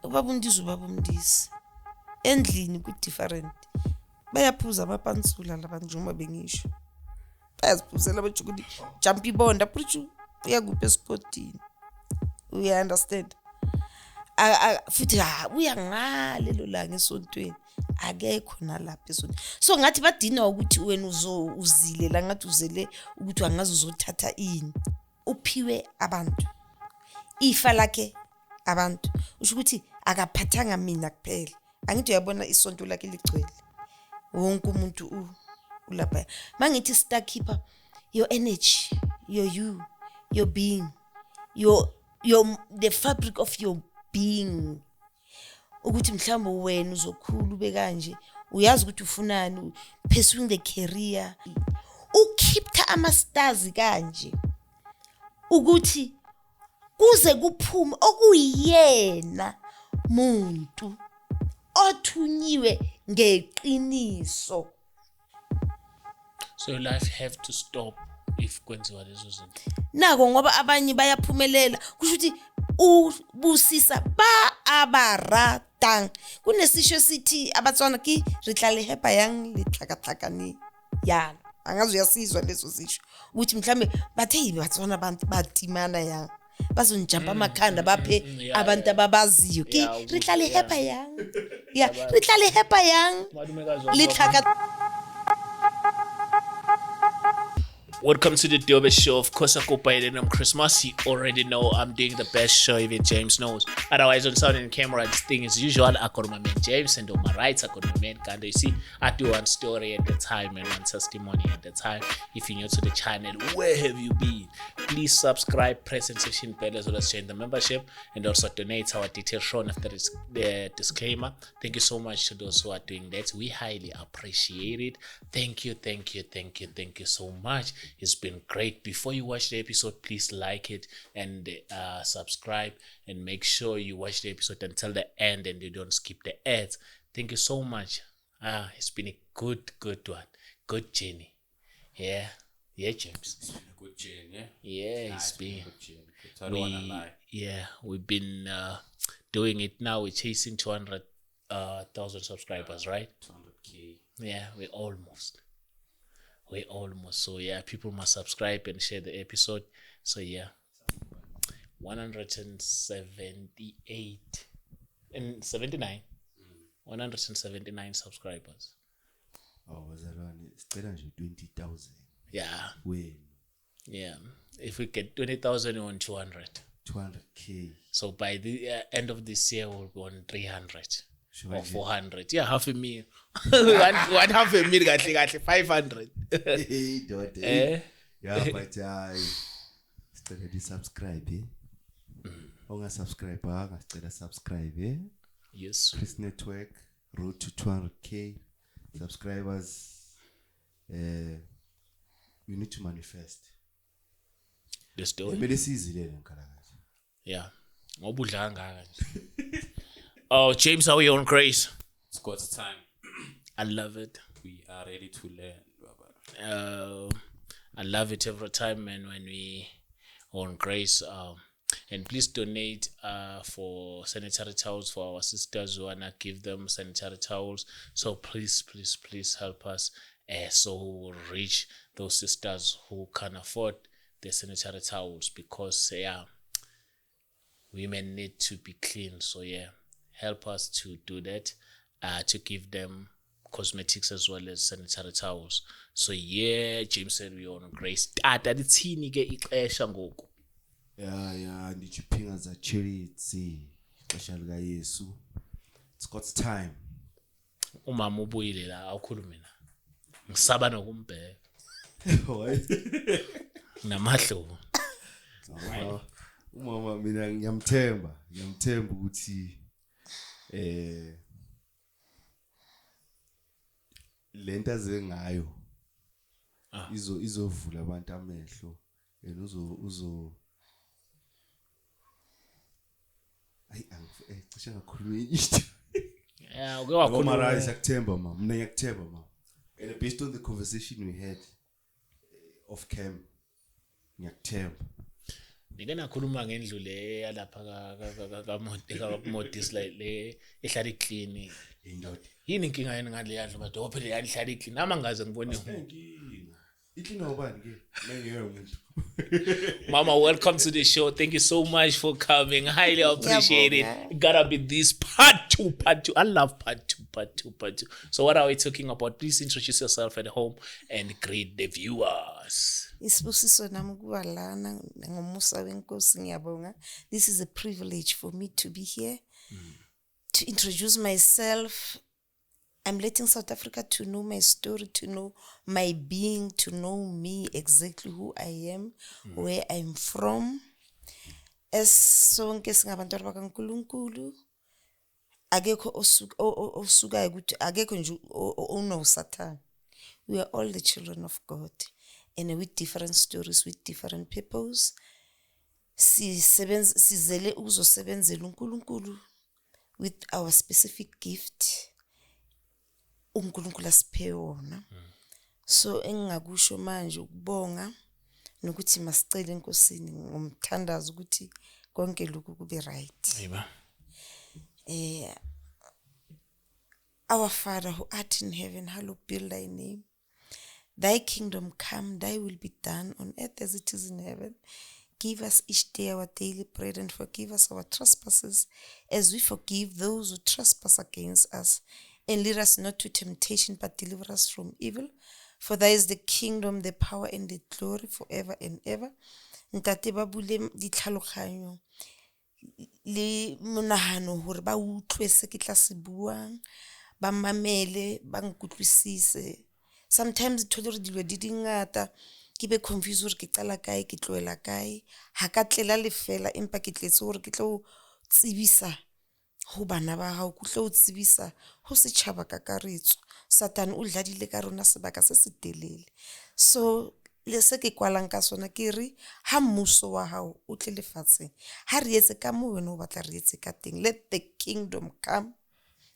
Ubaba uNdisi, ubaba uNdisi endlini ku different, bayaphuza amapansula labantu, njengoba bengisho bayaziphuzela, batsho ukuthi jump ibonda phutshu uyakuphi esipotini, uya understand? Futhi ha uya ngalelo langa esontweni, akekho nalapha esontweni, so ngathi badinwa ukuthi wena uzo uzile la, ngathi uzele ukuthi angazi uzothatha ini. Uphiwe abantu ifa lakhe, abantu usho ukuthi akaphathanga mina kuphela. Angithi uyabona isonto lakhe ligcwele, wonke umuntu ulapha. Mangithi star keeper, your energy, your you, your being, your the fabric of your being, ukuthi mhlawumbe wena uzokhula ube kanje, uyazi ukuthi ufunani, pursuing the career, ukhipha ama stars kanje ukuthi kuze kuphume okuyena muntu othunyiwe ngeqiniso. So your life have to stop if kwenziwa lezo zinto. Nako ngoba abanye bayaphumelela, kusho ukuthi ubusisa ba abaratang. Kunesisho esithi abatswana ke re tla le hepa yang le tlhakatlhakane yana, angazi uyasizwa leso sisho ukuthi mhlambe bathe yibe batswana abantu batimana yang bazonijampa amakhanda baphe abantu ababaziyo ke re tla le hepa yang, ya re tla le hepa yang le tlhaka. Welcome to the Dobe Show. Of course, I go by the name Christmas. You already know I'm doing the best show, even James knows. Otherwise, on sound and camera, this thing is usual. I got my man James, and on my right, I got my man Kando. You see, I do one story at a time and one testimony at a time. If you're new to the channel, where have you been? Please subscribe, press and session bell as well as join the membership, and also donate. Our details shown after this, the disclaimer. Thank you so much to those who are doing that. We highly appreciate it. Thank you, thank you, thank you, thank you so much. It's been great. Before you watch the episode, please like it and subscribe, and make sure you watch the episode until the end and you don't skip the ads. Thank you so much. It's been a good one. Good journey. Yeah. Yeah, James. It's been a good journey, yeah? Yeah, it's it's been a good journey. I don't wanna lie. Yeah, we've been doing it now. We're chasing 200,000 subscribers, right? 200K. Yeah, we're almost. We're almost. So yeah, people must subscribe and share the episode. So yeah, 178 and 79. 179 subscribers. Oh, bazalwane, sicela nje 20,000. Yeah. Wena. Yeah. If we get 20,000, we're on 200. 200K. So by the end of this year, we'll be on 300. Sure, or 400. Yeah, half a mil. One half a mil, kahle, 500. Hey, dot. Eh? Yeah, but I sicela di subscribe, eh? Onga subscribe, sicela subscribe, eh? Yes. Chris Network, road to 200K subscribers. We need to manifest. The story. Kumele sizilele mkhalakazi. Yeah. Ngoba udla kangaka nje. Oh, James, how are you on Grace? It's God's time. I love it. We are ready to learn, Baba. I love it every time, man, when we on Grace. And please donate for sanitary towels for our sisters who wanna give them sanitary towels. So please, please, please help us so we'll reach those sisters who can afford the sanitary towels, because yeah, women need to be clean. So yeah, help us to do that, to give them cosmetics as well as sanitary towels. So yeah, James said we on Grace. Tata lithini ke ixesha ngoku? Yeah, ndichiphinga za charity ixesha lika Yesu. It's God's time. Umama ubuyile la, awukhulume na. Ngisaba nokumbheka. Namahlobo. Umama mina ngiyamthemba ukuthi lento aze ngayo izovula abantu amehlo and uzo ayi cishe ngakhuluma into. Yeah, uke wakhuluma. Mara ngiyakuthemba mama, mina ngiyakuthemba mama. And based on the conversation we had off cam, ngiyakuthemba. Nike nakhuluma ngendlu le yalapha kaModis le ehlala iclean. Indoda. Yini inkinga yeni ngale yandlu madoda phela yandihlala iclean nami angaze ngibone. Inkinga. Iklina ubani ke? Mengeke umuntu. Mama, welcome to the show. Thank you so much for coming. Highly appreciate it. Ngiyabonga. Gotta be this part two, part two. I love part two, part two, part two. So what are we talking about? Please introduce yourself at home and greet the viewers. Isibusiso nami ukuba lana ngomusa wenkosi, ngiyabonga. This is a privilege for me to be here to introduce myself. I'm letting South Africa to know my story, to know my being, to know me, exactly who I am, where I'm from. As sonke singabantwana bakaNkulunkulu, akekho osukayo ukuthi akekho nje onosathane. We are all the children of God, and with different stories, with different peoples. Sisebenza, sizele ukuzosebenzela uNkulunkulu with our specific gift uNkulunkulu asiphe wona. So engingakusho manje ukubonga nokuthi masicele enkosini ngomthandazo ukuthi konke lokhu kube right. Amen. Our Father who art in heaven, hallowed be thy name. Thy kingdom come, thy will be done on earth as it is in heaven. Give us each day our daily bread, and forgive us our trespasses as we forgive those who trespass against us. And lead us not to temptation, but deliver us from evil. For thy is the kingdom, the power, and the glory forever and ever. Ntate, ba bule ditlhaloganyo le monahano hore ba utlwe se ke tla se buang, ba mamele, ba nkutlwisise. Sometimes thole hore dilo di dingata, ke be confused hore ke qala kae, ke tlohela kae. Ha ka tlela lefela, empa ke tletse hore ke tlo tsebisa ho bana ba hao, ke tlo tsebisa ho setjhaba kakaretso. Satan o dladile ka rona sebaka se se telele. So le se ke kwalang ka sona ke re, ha mmuso wa hao o tle lefatsheng, ha re etse ka moo wena o batla re etse ka teng. Let the kingdom come,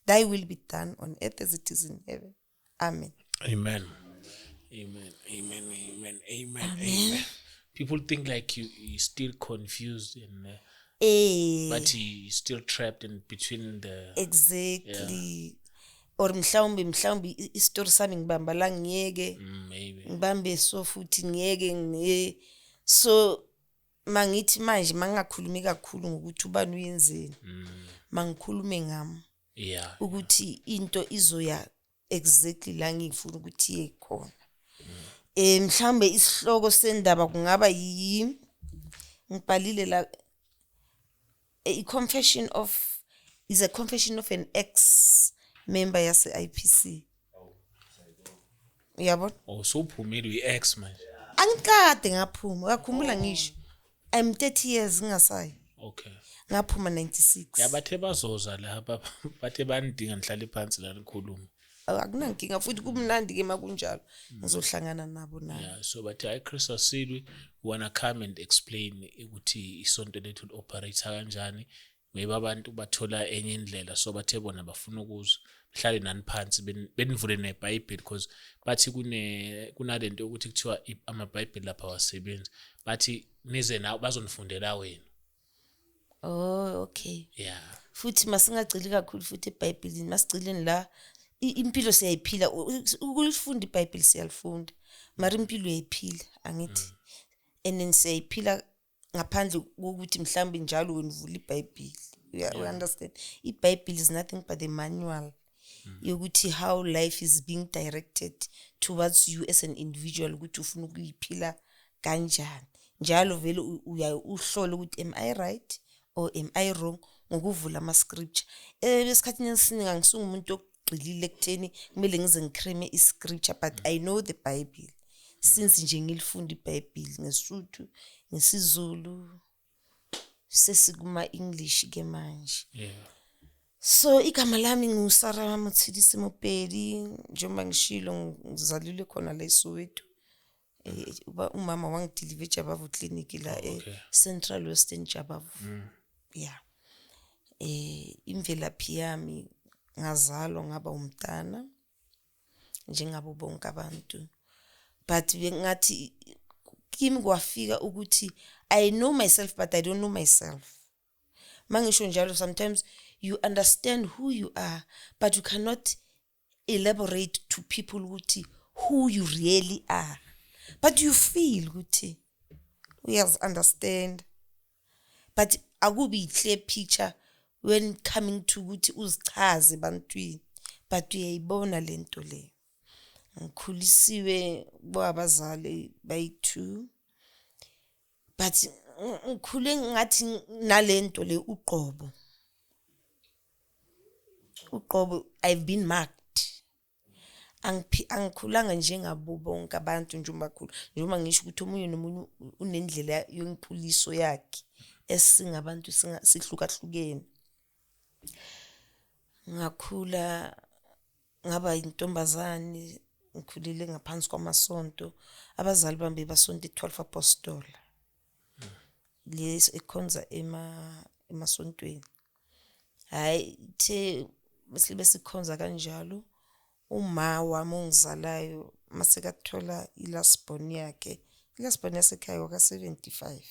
thy will be done on earth as it is in heaven. Amen. Amen. Amen. Amen. Amen. Amen. Amen. People think like you're still confused and but you're still trapped in between the Exactly. Or mhlawumbe isitori sami ngibamba la ngiyeke. Maybe. Ngibambe so futhi ngiyeke ngiye. So mangithi manje mangingakhulumi kakhulu ngokuthi ubani uyenzeni. Mangikhulume ngami. Ukuthi into izoya exactly la ngifuna ukuthi iye khona. Mhlambe isihloko sendaba kungaba yi ngibhalile la, a confession of is a confession of an ex member yase IPC. Uyabona? Oh, so uphumile uyi ex manje. Angikade ngaphuma, uyakhumbula ngisho. I'm 30 years ngingasayi. Okay. Ngaphuma 96. Ya, bathe bazoza la, bathe banidinga nihlale phansi la nikhuluma. Akunankinga futhi kumnandi ke makunjalo. Ngizohlangana nabo nami. Yeah, so bathe hayi Chris Asilwi, we wanna come and explain ukuthi isonto lethu li-operate kanjani. Maybe abantu bathola enye indlela, so bathe bona bafuna ukuzwa hlale nani phansi benivule neBhayibheli, because bathi kunalento yokuthi kuthiwa amaBhayibheli lapha awasebenzi, bathi nize nawe bazonifundela wena. Oh, okay. Yeah. Futhi masingagcili kakhulu futhi eBhayibhelini, masigcileni la impilo siyayiphila. Ukulifunda iBhayibheli siyalifunda, mara impilo uyayiphila, angithi? And then siyayiphila ngaphandle kokuthi mhlawumbe njalo wena uvula iBhayibheli. You understand? iBhayibheli is nothing but the manual yokuthi how life is being directed towards you as an individual, ukuthi ufuna ukuyiphila kanjani. Njalo vele uya uhlole ukuthi am I right or am I wrong ngokuvula ama-scripture. Esikhathini esiningi angisungumuntu ogxilile ekutheni kumele ngize ngikreme i-scripture, but I know the Bible. Since nje ngilifunda iBhayibheli ngeSuthu, ngesiZulu, sesikuma-English ke manje. So igama lami nguSarah Motshidisi Mopedi, njengoba ngishilo ngizalelwe khona la eSoweto. Umama wangideliver eJabavu Clinic la Central Western Jabavu. Yeah. Imvelaphi yami ngazalwa ngaba umntana njengabo bonke abantu. But bengathi kimi kwafika ukuthi I know myself, but I don't know myself. Mangisho njalo, sometimes you understand who you are, but you cannot elaborate to people ukuthi who you really are, but you feel ukuthi uyazi-understand, but akubi clear picture when coming to ukuthi uzichaze ebantwini, but uyayibona lento le. Ngikhulisiwe abazali bayi-two, but ngikhule ngathi nalento le uqobo uqobo, I've been marked. Angikhulanga njengabo bonke abantu, njengoba khulu, njengoba ngisho ukuthi omunye nomunye unendlela yenkhuliso yakhe, esingabantu sihlukahlukene. Ngakhula ngaba intombazane, ngikhulile ngaphansi kwamasonto. Abazali bami bebasonta i-12 Apostle le ekhonza emasontweni. Hhayi, ithe besibe sikhonza kanjalo, uma wami ongizalayo masekathola i-last born yakhe, i-last born yasekhaya waka-75,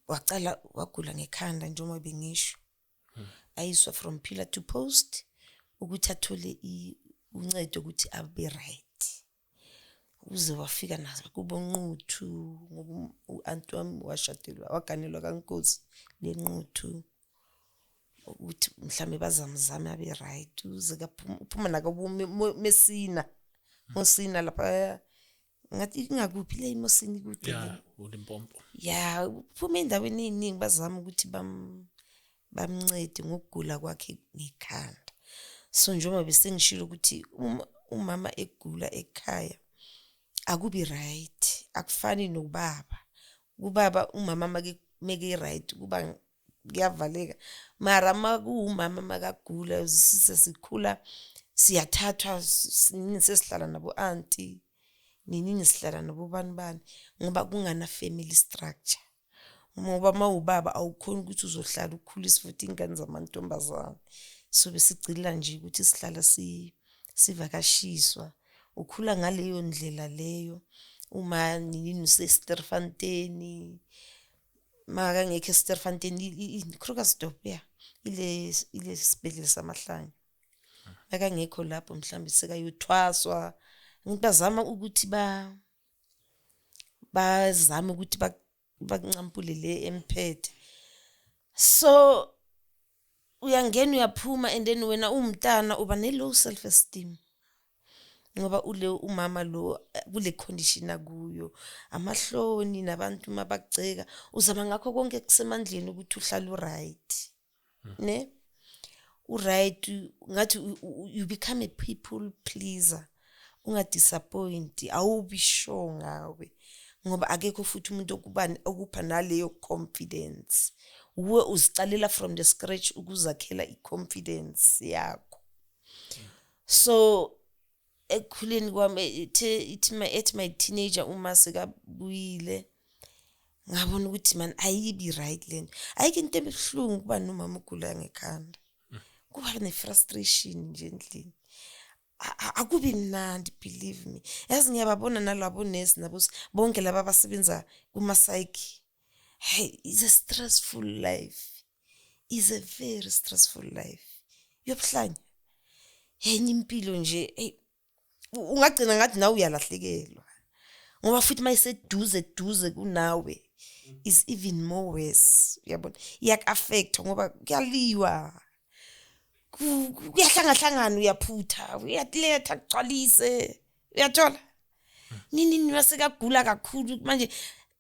wacala wagula ngekhanda, njengoba bengisho, ayiswa from pillar to post ukuthi athole uncedo ukuthi abe right, uze wafika nazo kubo Nquthu, ngoba u-anti wami washadelwa, waganelwa kaNkosi leNquthu, ukuthi mhlambe bazamzame abe right, uze kaphuma, uphuma nakubo Mesina, Mosina lapha, ngathi ingakuphi le Mosina, kude le. Yeah, uLimpopo. Ya, uphuma endaweni ey'ningi, bazama ukuthi bamncede ngokugula kwakhe ngekhanda. So njengoba besengishilo ukuthi umama egula ekhaya akubi right, akufani nobaba. Kubaba umama meke right kuba kuyavaleka, mara makuwumama makagula sesikhula siyathathwa, sesihlala nabo auntie ninini, sihlala nabo bani bani, ngoba kungana family structure. Ngoba mawubaba awukhoni ukuthi uzohlala ukhulise futhi ingane zamantombazane. So besigcina nje ukuthi sihlala sivakashiswa. Ukhula ngaleyo ndlela leyo, uma nini useSterfontein, makangekho eSterfontein, i-Krugersdorp, ya, ile sibhedlela samahlanya. Makangekho lapho mhlawumbe sekayothwaswa. Bazama ukuthi bazame ukuthi bakuncampule le emphethe. So uyangena uyaphuma, and then wena uwumntana uba ne-low self esteem, ngoba ule umama lo kule condition akuyo, amahloni nabantu mabagceka, uzama ngakho konke kusemandleni ukuthi uhlale u-right, ne u-right, ngathi you become a people pleaser, ungadisappoint, awubi sure ngawe, ngoba akekho futhi umuntu okupha naleyo confidence. Uwe uzicalela from the scratch ukuzakhela i-confidence yakho. So ekukhuleni kwami, ithi my at my teenager, uma sekabuyile, ngabona ukuthi man, ayibi right lento. Ayikho into ebuhlungu kuba nomama ogula ngekhanda, kuba ne-frustration nje endlini. Akubi mnandi, believe me. Yazi ngiyababona nalabo nesi nabo bonke laba abasebenza kuma-psych. Hey, it's a stressful life, is a very stressful life yobuhlanya, enye impilo nje. Hey, ungagcina ngathi nawe uyalahlekelwa, ngoba futhi mayiseduze duze kunawe is even more worse, uyabona, iyaku-affect ngoba kuyaliwa, kuyahlangahlangana, uyaphutha, uyaletha kugcwalise, uyathola nini nini, masekagula kakhulu manje,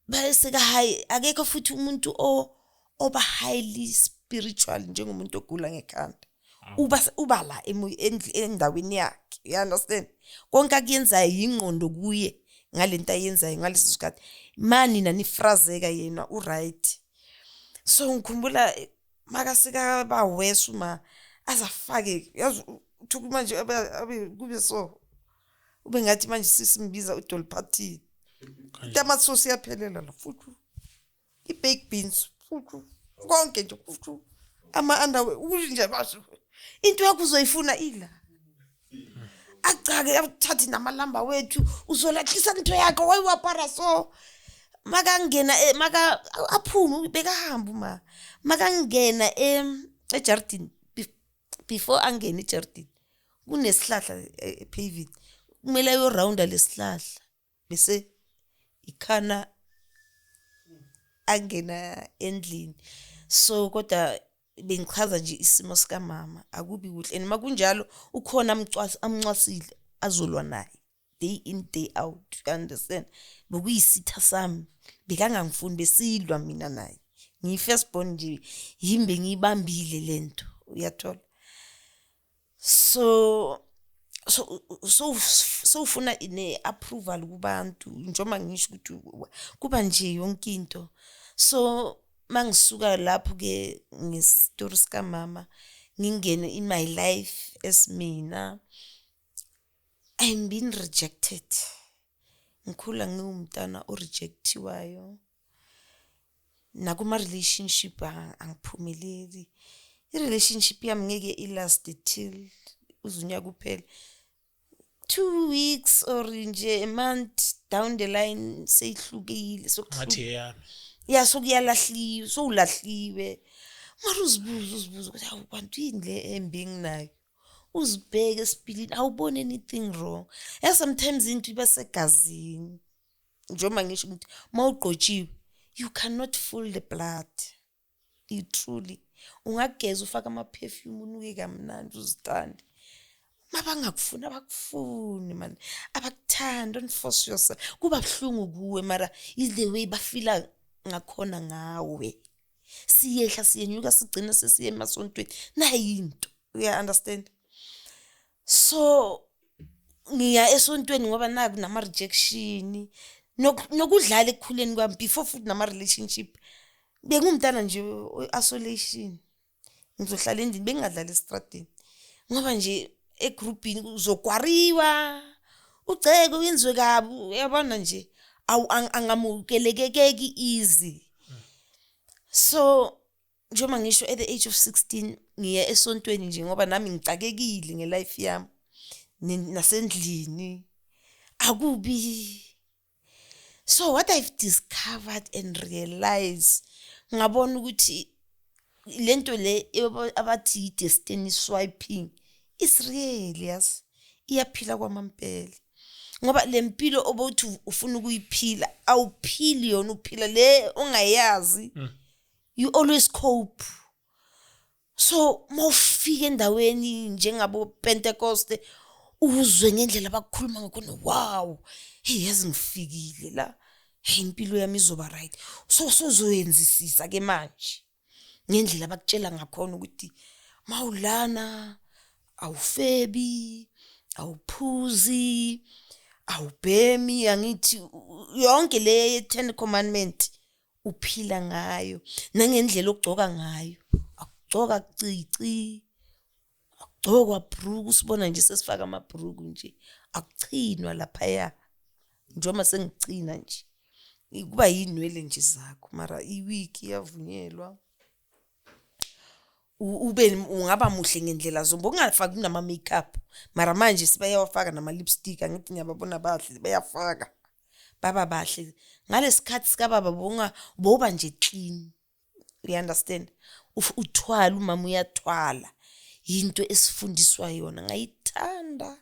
baseka hayi, akekho futhi umuntu oba highly spiritual njengomuntu ogula ngekhanda. Uba la endaweni yakhe, you understand? Konke akuyenzayo yingqondo kuye ngalento ayenzayo ngaleso sikhathi, mani nanifrazeka, yena uright. So ngikhumbula makaseka ba worse, uma azafake, yazi, uthuka manje abe kube so ube ngathi manje sisimbiza uDolly Parton, itamati sauce iyaphelela la futhi, i-baked beans futhi, konke nje futhi, ama-underwear ukuthi nje basho into yakho uzoyifuna ila. Acake athathe namalamba wethu, uzolahlisa into yakho wayiwapara. So makangena maka aphume, bekahamba uma makangena ejardini, before angene ejardini kunesihlahla epaving, kumele ayorawunda lesihlahla bese ikhana angena endlini. So kodwa bengichaza nje isimo sikamama, akubi kuhle, and makunjalo ukhona amncwasile azolwa naye day in, day out, you understand? Bekuyisitha sami, bekangangifuni, besilwa mina naye. Ngiyi-first born nje, yimi bengiyibambile lento, uyathola? So sowufuna ne-approval kubantu, njengoba ngisho ukuthi kuba nje yonke into. So mangisuka lapho-ke ngesitori sikamama, ngingene in my life as mina, I'm being rejected. Ngikhula ngiwumntana orejectiwayo nakuma-relationship, angiphumeleli. I-relationship yami ngeke ilast till uze unyaka uphele, 2 weeks or nje a month down the line seyihlukile. Ngathi eyami. Ya, sokuyalahliwe, sowulahliwe. Mara uzibuze ukuthi, hawu bantu, yini le embi enginayo? Uzibheke esipilini, awuboni anything wrong. Ya, sometimes into iba segazini, njengoba ngisho ukuthi uma ugqotshiwe, you cannot fool the blood. You truly ungageza, ufake ama-perfume, unuke kamnandi, uzithande, mabangakufuni abakufuni man, abakuthandi. Don't force yourself, kuba buhlungu kuwe, mara is the way bafila ngakhona ngawe. Siyehla siyenyuka, sigcina sesiye emasontweni, nayi into, uya understand? So ngiya esontweni ngoba naku nama-rejection, nokudlala ekukhuleni kwami before futhi nama-relationship. Bengumntana nje isolation, ngizohlala endlini, bengingadlali esitradini ngoba nje egrupini uzokwariwa, ugceke, uyenziwe kabi, uyabona nje, angamukelekeki easy. So njengoba ngisho, at the age of 16 ngiya esontweni nje ngoba nami ngicakekile ngelife yami, nasendlini akubi. So what I've discovered and realized, ngabona ukuthi lento le abathi i-destiny swiping is real. Yes, iyaphila kwamampela, ngoba le mpilo obothi ufuna ukuyiphila awuphili yona, uphila le ongayazi. You always cope. So mawufika endaweni njengabo Pentecost, uzwe ngendlela abakhuluma ngakhona, wow, hey, yazi ngifikile la, hey, impilo yami izoba right. So sozoyenzisisa ke manje ngendlela abakutshela ngakhona ukuthi mawulana awufebi, awuphuzi, awubhemi, angithi yonke le 10 commandment uphila ngayo, nangendlela ogcoka ngayo, akugcoka cici, akugcokwa bhruku, usibona nje sesifaka amabhruku nje, akuchinwa laphaya njengoba sengicina nje, kuba yinwele nje zakho, mara iwig iyavunyelwa. Ube ungaba muhle ngendlela zonke, ungafaki nama makeup, mara manje sibayawafaka nama lipstick, angithi ngiyababona bahle, bayafaka baba bahle. Ngalesikhathi sikababa bonga boba nje clean, you understand? Uthwala, umama uyathwala, yinto esifundiswa yona. Ngayithanda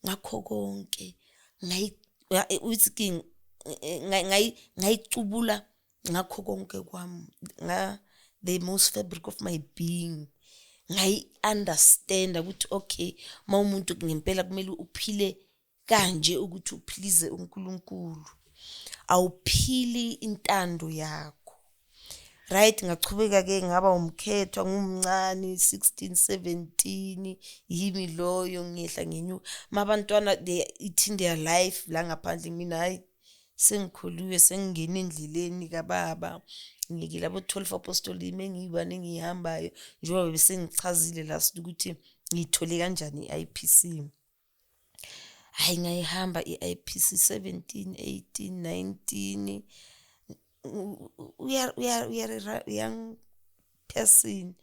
ngakho konke, uthi ke ngayicubula ngakho konke kwami, nga the most fabric of my being. Ngayi-understanda ukuthi okay, uma umuntu ngempela kumele uphile kanje ukuthi uphilize uNkulunkulu, awuphili intando yakho, right? Ngachubeka ke, ngaba umkhethwa ngumncane, 16 17, yimi loyo, ngiyehla ngenyuka. Mabantwana they eating their life la ngaphandle, mina hayi, sengikhuliwe, sengingena endleleni kababa, ngiyekile abo 12 apostoli, imi engiyibane engiyihambayo, njengoba bese ngichazile last ukuthi ngiyithole kanjani i-IPC. Hayi, ngayihamba i-IPC 17 18 19. Uya young person,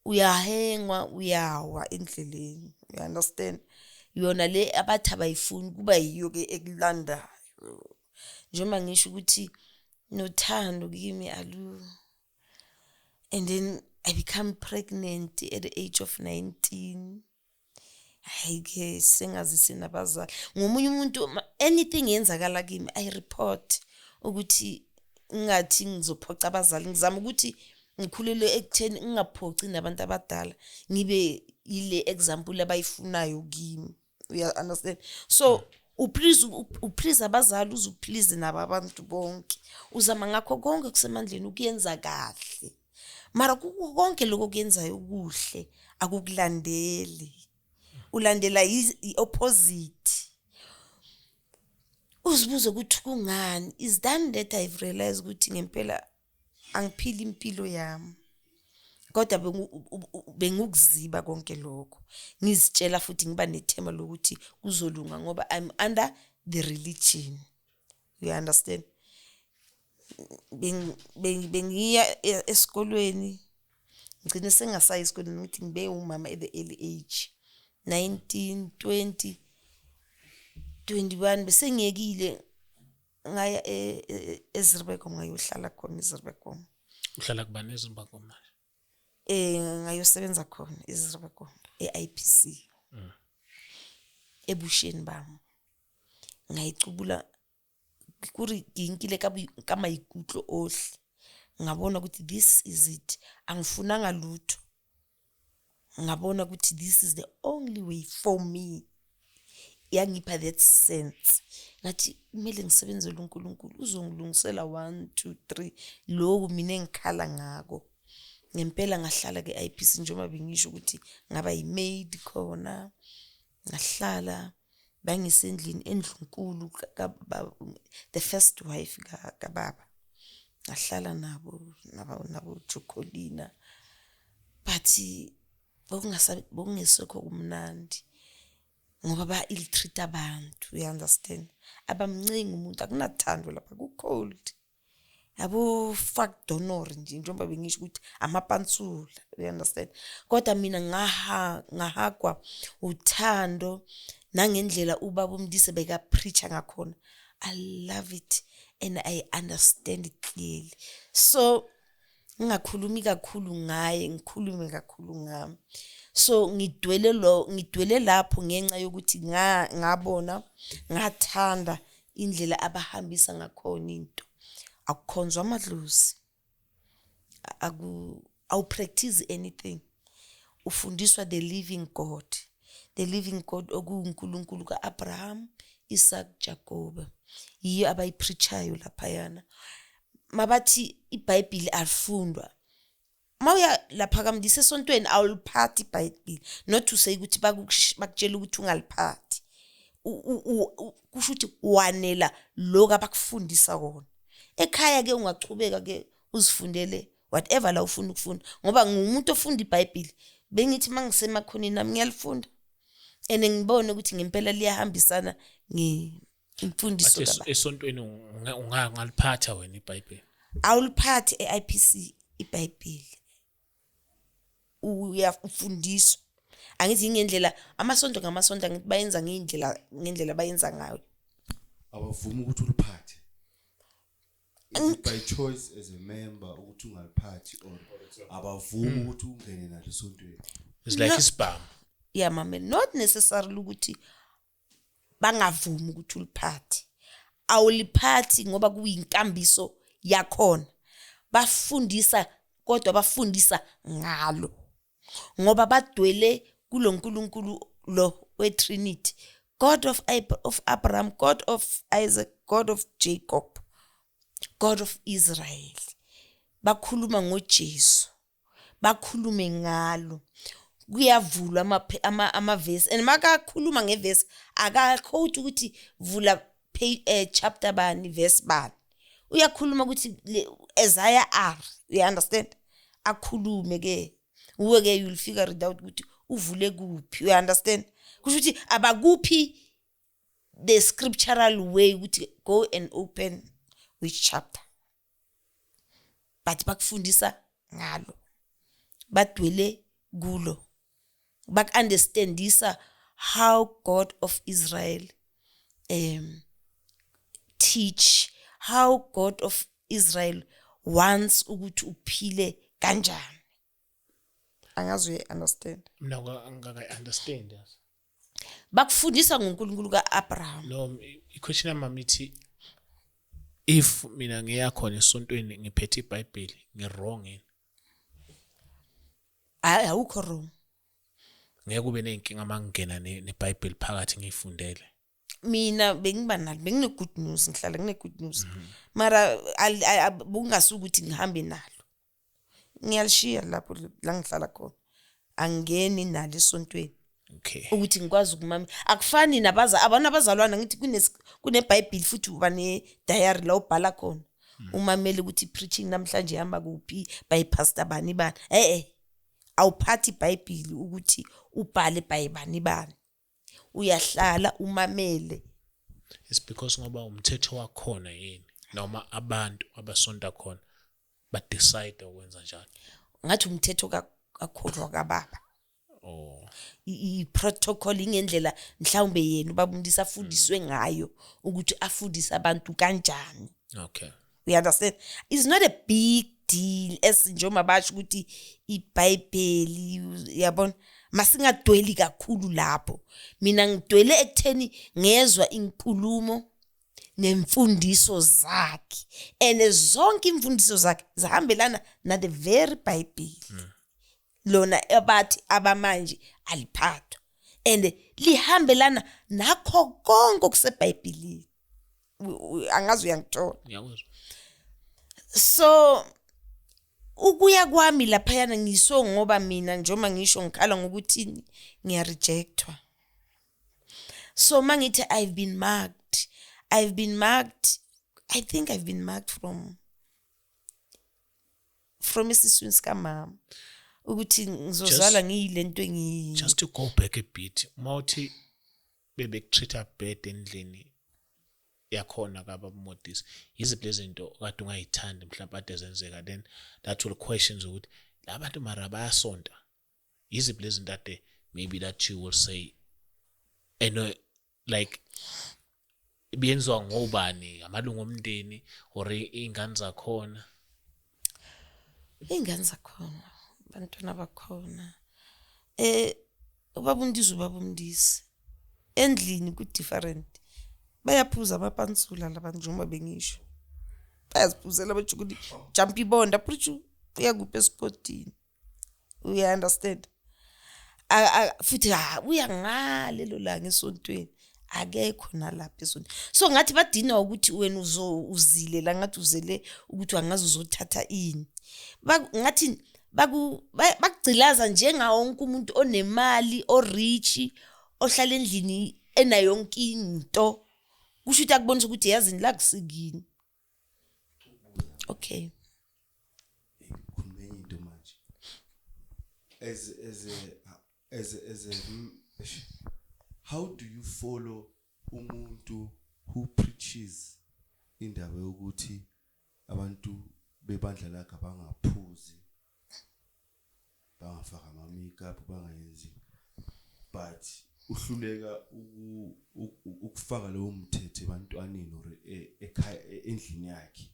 uyahengwa, uyawa endleleni, you understand? Yona le abathi abayifuni kuba yiyo ke ekulandayo. Njengoba ngisho ukuthi nothando kimi alu. And then I become pregnant at the age of 19. Hayi ke, sengazise nabazali. Ngomunye umuntu, anything yenzakala kimi, I report ukuthi ngathi ngizophoca abazali. Ngizama ukuthi ngikhulele ekutheni ngingaphoci nabantu abadala, ngibe ile example abayifunayo kimi, you understand? So uplease, uplease abazali, uze uplease nabo abantu bonke. Uzama ngakho konke kusemandleni ukuyenza kahle, mara kuko konke lokho kuyenzayo kuhle akukulandeli, ulandela i-opposite. Uzibuze ukuthi kungani. Is done that I've realized ukuthi ngempela angiphili impilo yami, kodwa bengukuziba konke lokho, ngizitshela futhi ngiba nethemba lokuthi kuzolunga ngoba I'm under the religion, you understand? Bengiya esikolweni, ngigcine sengasayi esikolweni, ngithi ngibe umama at the early age, 19, 20, 21, bese ngiyekile, ngaya eZuurbekom, ngayohlala khona eZuurbekom. Uhlala kubani eZuurbekom manje? Ngayosebenza khona eZuurbekom, e-IPC. Ebusheni bami ngayicubula kuri ke nkile ka maikutlo ohle, ngabona ukuthi this is it, angifunanga lutho. Ngabona ukuthi this is the only way for me. Yangipha that sense, ngathi kumele ngisebenzele uNkulunkulu, uzongilungisela 1 2 3, lokhu mina engikhala ngako. Ngempela ngahlala ke IPC, njengoba bengisho ukuthi ngaba yi-maid khona. Ngahlala bangisendlini endlunkulu the first wife kababa. Ngahlala nabo Jocolina, but bokungesekho kumnandi ngoba ba ill-treat abantu, you understand? Abamncengi umuntu, akunathando lapha, ku-cold, yabo, fuck donor nje, njengoba bengisho ukuthi amapansula, you understand? Kodwa mina ngahagwa uthando nangendlela ubaba uMdise beka-preacha ngakhona. I love it and I understand it clearly. So ngingakhulumi kakhulu ngaye, ngikhulume kakhulu ngami. So ngidwele lo, ngidwele lapho ngenxa yokuthi ngabona, ngathanda indlela abahambisa ngakhona into. Akukhonzwa amadlozi, aku awu-practice anything, ufundiswa the living God, the living God okuwuNkulunkulu kaAbraham, Isaac, Jacob. Yiyo abayipreachayo laphayana. Mabathi iBhayibheli alifundwa, mawuya lapha kaMdise esontweni awuliphathi iBhayibheli. Not to say ukuthi bakutshela ukuthi ungaliphathi. Kusho ukuthi wanela lokhu abakufundisa kona. Ekhaya ke ungachubeka ke uzifundele whatever la ufuna ukufunda, ngoba ngumuntu ofunda iBhayibheli. Bengithi mangisemakhoneni nami ngiyalifunda and ngibone ukuthi ngempela liyahambisana ngemfundiso. But kababa. Esontweni ungaliphatha wena iBhayibheli? Awuliphathi e-IPC iBhayibheli, uyafundiswa. Angithi ngendlela amasonto ngamasonto, angithi bayenza ngendlela bayenza ngayo. Abavumi ukuthi uliphathe? Is it by choice as a member ukuthi ungaliphathi, or abavumi ukuthi ungene nalo esontweni? It's like No. isibhamu. Yeah mama, not necessarily ukuthi bangavumi ukuthi uliphathe. Awuliphathi ngoba kuyinkambiso yakhona. Bafundisa, kodwa bafundisa ngalo ngoba badwele kulo nkulunkulu lo we-Trinity, God of Abraham, God of Isaac, God of Jacob, God of Israel. Bakhuluma ngoJesu, bakhulume ngalo, kuyavulwa amavesi and makakhuluma ngevesi akaquote ukuthi vula chapter bani, verse bani. Uyakhuluma ukuthi Isaiah R, you understand? Akhulume ke, uwe ke you'll figure it out ukuthi uvule kuphi, you understand? Kusho ukuthi abakuphi the scriptural way ukuthi go and open which chapter, but bakufundisa ngalo, badwele kulo, baku-understandisa How God of Israel teach, how God of Israel wants ukuthi uphile kanjani. Angazi uye understand? Mina angaka-understand, yazi. Bakufundisa ngoNkulunkulu kaAbraham. No, i-question yami ithi, if mina ngiya khona esontweni ngiphethe iBhayibheli, ngi-wrong yini? Hayi, awukho wrong. Ngeke kube ney'nkinga uma ngingena neBhayibheli phakathi ngiyifundele? Mina bengiba nalo, bengine-good news, ngihlala ngine-good news, mara bokungasuki ukuthi ngihambe nalo, ngiyalishiya lapho la ngihlala khona, angingeni nalo esontweni. Ukuthi ngikwazi ukumama, akufani nabaza abantu abazalwana, ngithi kuneBhayibheli futhi uba ne-diary la ubhala khona, umamele ukuthi preaching namhlanje ihamba kuphi, by pastor bani bani. Awuphathi iBhayibheli ukuthi ubhale by bani bani, uyahlala umamele. It's because ngoba umthetho wakhona yini, noma abantu abasonta khona ba-decide ukwenza njalo? Ngathi umthetho kakholwa kababa. Oh. I-protocol ingendlela mhlawumbe yena ubaba uMlisa afundiswe ngayo ukuthi afundise abantu kanjani. You understand? It's not a big deal as njengoba basho ukuthi iBhayibheli, yabona, masingadweli kakhulu lapho. Mina ngidwele ekutheni ngezwa inkulumo nemfundiso zakhe, and zonke imfundiso zakhe zihambelana na the very Bible lona abathi abamanje aliphathwa, and lihambelana nakho konke okuseBhayibhelini. Angazi uyangithola? Ngiyakuzwa. So ukuya kwami laphayana ngiso ngoba mina njengoba ngisho ngikhala ngokuthi ngiyarejectwa. So mangithi I've been marked, I've been marked, I think I've been marked from isiswini sikamama ukuthi ngizozala ngiyilento engiyiyo. Just to go back a bit, uma uthi bebekutreat bad endlini yakhona kaBaba Modise, yiziphi lezi zinto kade ungayithandi mhlawumbe ade zenzeka, then that will questions ukuthi la bantu mara bayasonta? Yiziphi lezi zinto ade maybe that you will say and like biyenziwa ngobani, amalungu omndeni or iy'ngane zakhona? Iy'ngane zakhona, abantwana bakhona. Ubaba uMndisi, ubaba uMndisi endlini ku-different, bayaphuza amapansula labantu, njengoba bengisho, bayaziphuzela abajukuti, jump ibonda, prutshu, uyakuphi esipotini, uya-understand? Futhi ha, uya ngalelo langa esontweni, akekho nalapha esontweni, so ngathi badinwa ukuthi wena uzile la, ngathi uzele ukuthi angazi uzothatha ini. Ngathi bakugcilaza njengawo wonke umuntu onemali, orich, ohlala endlini enayo yonke into, kusho ukuthi akubonisa ukuthi yazini la kusikini. Okay. Khuluma enye into manje, as a how do you follow umuntu who preaches indaba yokuthi abantu bebandla lakhe abangaphuzi, bangafaka ama makeup, bangayenzi, but uhluleka ukufaka lowo mthetho ebantwaneni or ekhaya, endlini yakhe?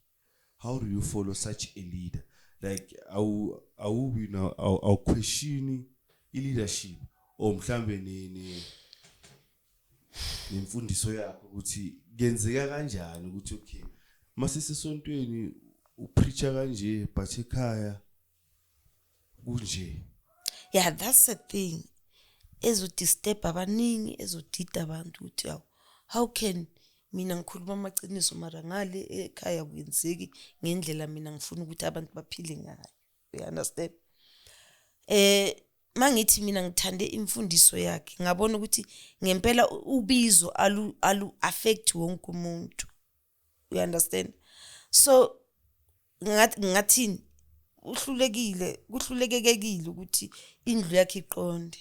How do you follow such a leader? Like awubi na awu question i leadership or mhlambe ne nemfundiso yakho ukuthi kenzeka kanjani ukuthi okay, masisesontweni upreacha kanje but ekhaya kunje? Yeah, that's the thing ezodisturb abaningi, ezodida abantu ukuthi yawo, how can mina ngikhuluma amaqiniso mara ngale ekhaya kuyenzeki ngendlela mina ngifuna ukuthi abantu baphile ngayo? You understand? Mangithi mina ngithande imfundiso yakhe, ngabona ukuthi ngempela ubizo alu affect wonke umuntu, you understand? So ngathi ngathini, uhlulekile, kuhlulekekile ukuthi indlu yakhe iqonde,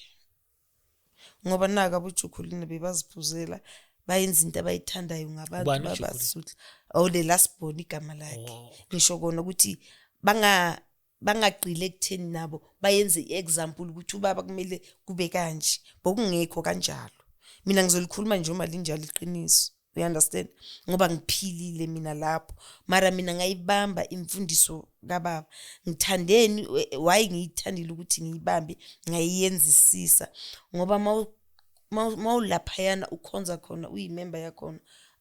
ngoba naka aboJukhulina bebaziphuzela, bayenza into abayithandayo ngabantu. Ubani uJukhulina? Babasutla, oh, the last born igama lakhe. Oh. Ngisho kona ukuthi banga Bangagqile ekutheni nabo bayenze i-example ukuthi ubaba kumele kube kanje, bokungekho kanjalo. Mina ngizolikhuluma nje uma linjalo iqiniso, you understand, ngoba ngiphilile mina lapho. Mara mina ngayibamba imfundiso kababa. Ngithandeni why ngiyithandile ukuthi ngiyibambe, ngayiyenzisisa, ngoba mawulaphayana ukhonza khona, uyimember yakhona,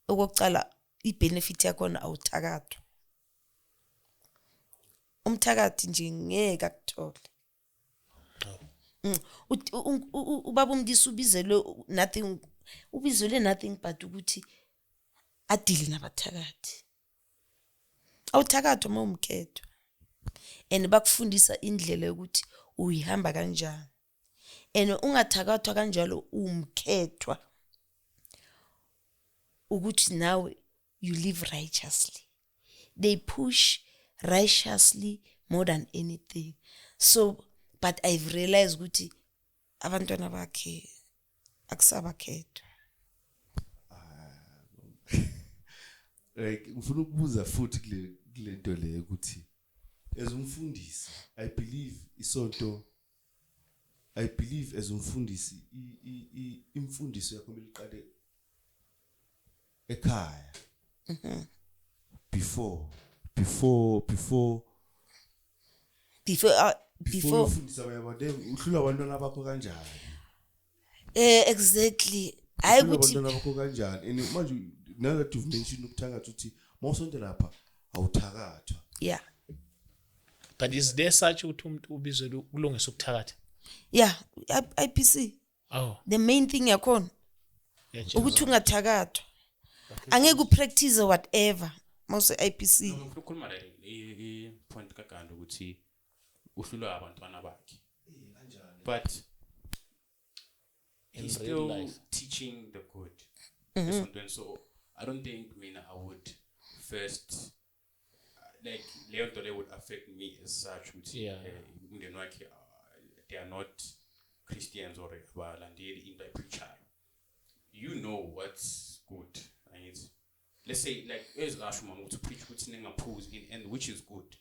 okokucala i-benefit yakhona awuthakathwa. Umthakathi nje ngeke akuthole. Ubaba uMndisi ubizelwe nothing, ubizelwe nothing but ukuthi adile nabathakathi. Awuthakathwa uma umkhethwa, and bakufundisa indlela yokuthi uyihamba kanjani, and ungathakathwa kanjalo umkhethwa ukuthi nawe you live righteously. They push righteously more than anything. So but I've realized ukuthi abantwana bakhe akusabakhethwa. Like, ngifuna ukubuza futhi kule nto le ukuthi as umfundisi, I believe isonto, I believe as umfundisi imfundiso yakho kumele iqale ekhaya before before before before ufundisa abanye abantu. Uhlula abantwana bakho kanjani? Exactly, hayi Uhlula ukuthi abantwana bakho kanjani? And manje now that you've mentioned ukuthakatha, uthi mawusonto lapha awuthakathwa. Yeah. But is there such ukuthi umuntu ubizelwe ukulungisa ukuthakatha? Yeah, IPC. Oh. The main thing yakhona Yeah. ukuthi ungathakathwa, angeke upractice whatever mawuse IPC. No, ngifuna ukukhuluma la i-point kaGanda ukuthi uhlulwa abantwana bakhe, but In he's real still life. Teaching the good esontweni. So I don't think mina I would first like leyo nto leyo would affect me as such ukuthi umndeni wakhe, they are not Christians or abalandeli into ayipreachayo. You know what's good, angithi? Let's say like ezasho mama ukuthi preach ukuthi ningaphuzi in and which is good.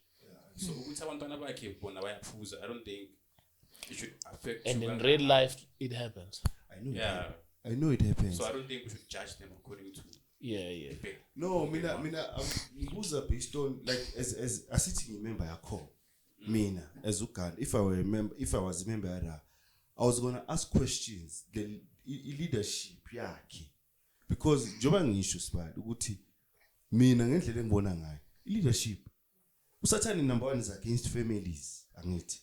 So ukuthi abantwana bakhe bona bayaphuza, I don't think it should affect And you in kangaka. Real life it happens. I know. Yeah. I know it happens. So I don't think we should judge them according to the No, mina ngibuza based on like as asithi ngimember yakho. Mina as uGanda, if I were a member, if I was a member yara, I was going to ask questions the leadership yakhe, because njoba ngisho sibali ukuthi mina ngendlela engibona ngayo i leadership, usathane number 1 is against families, angithi?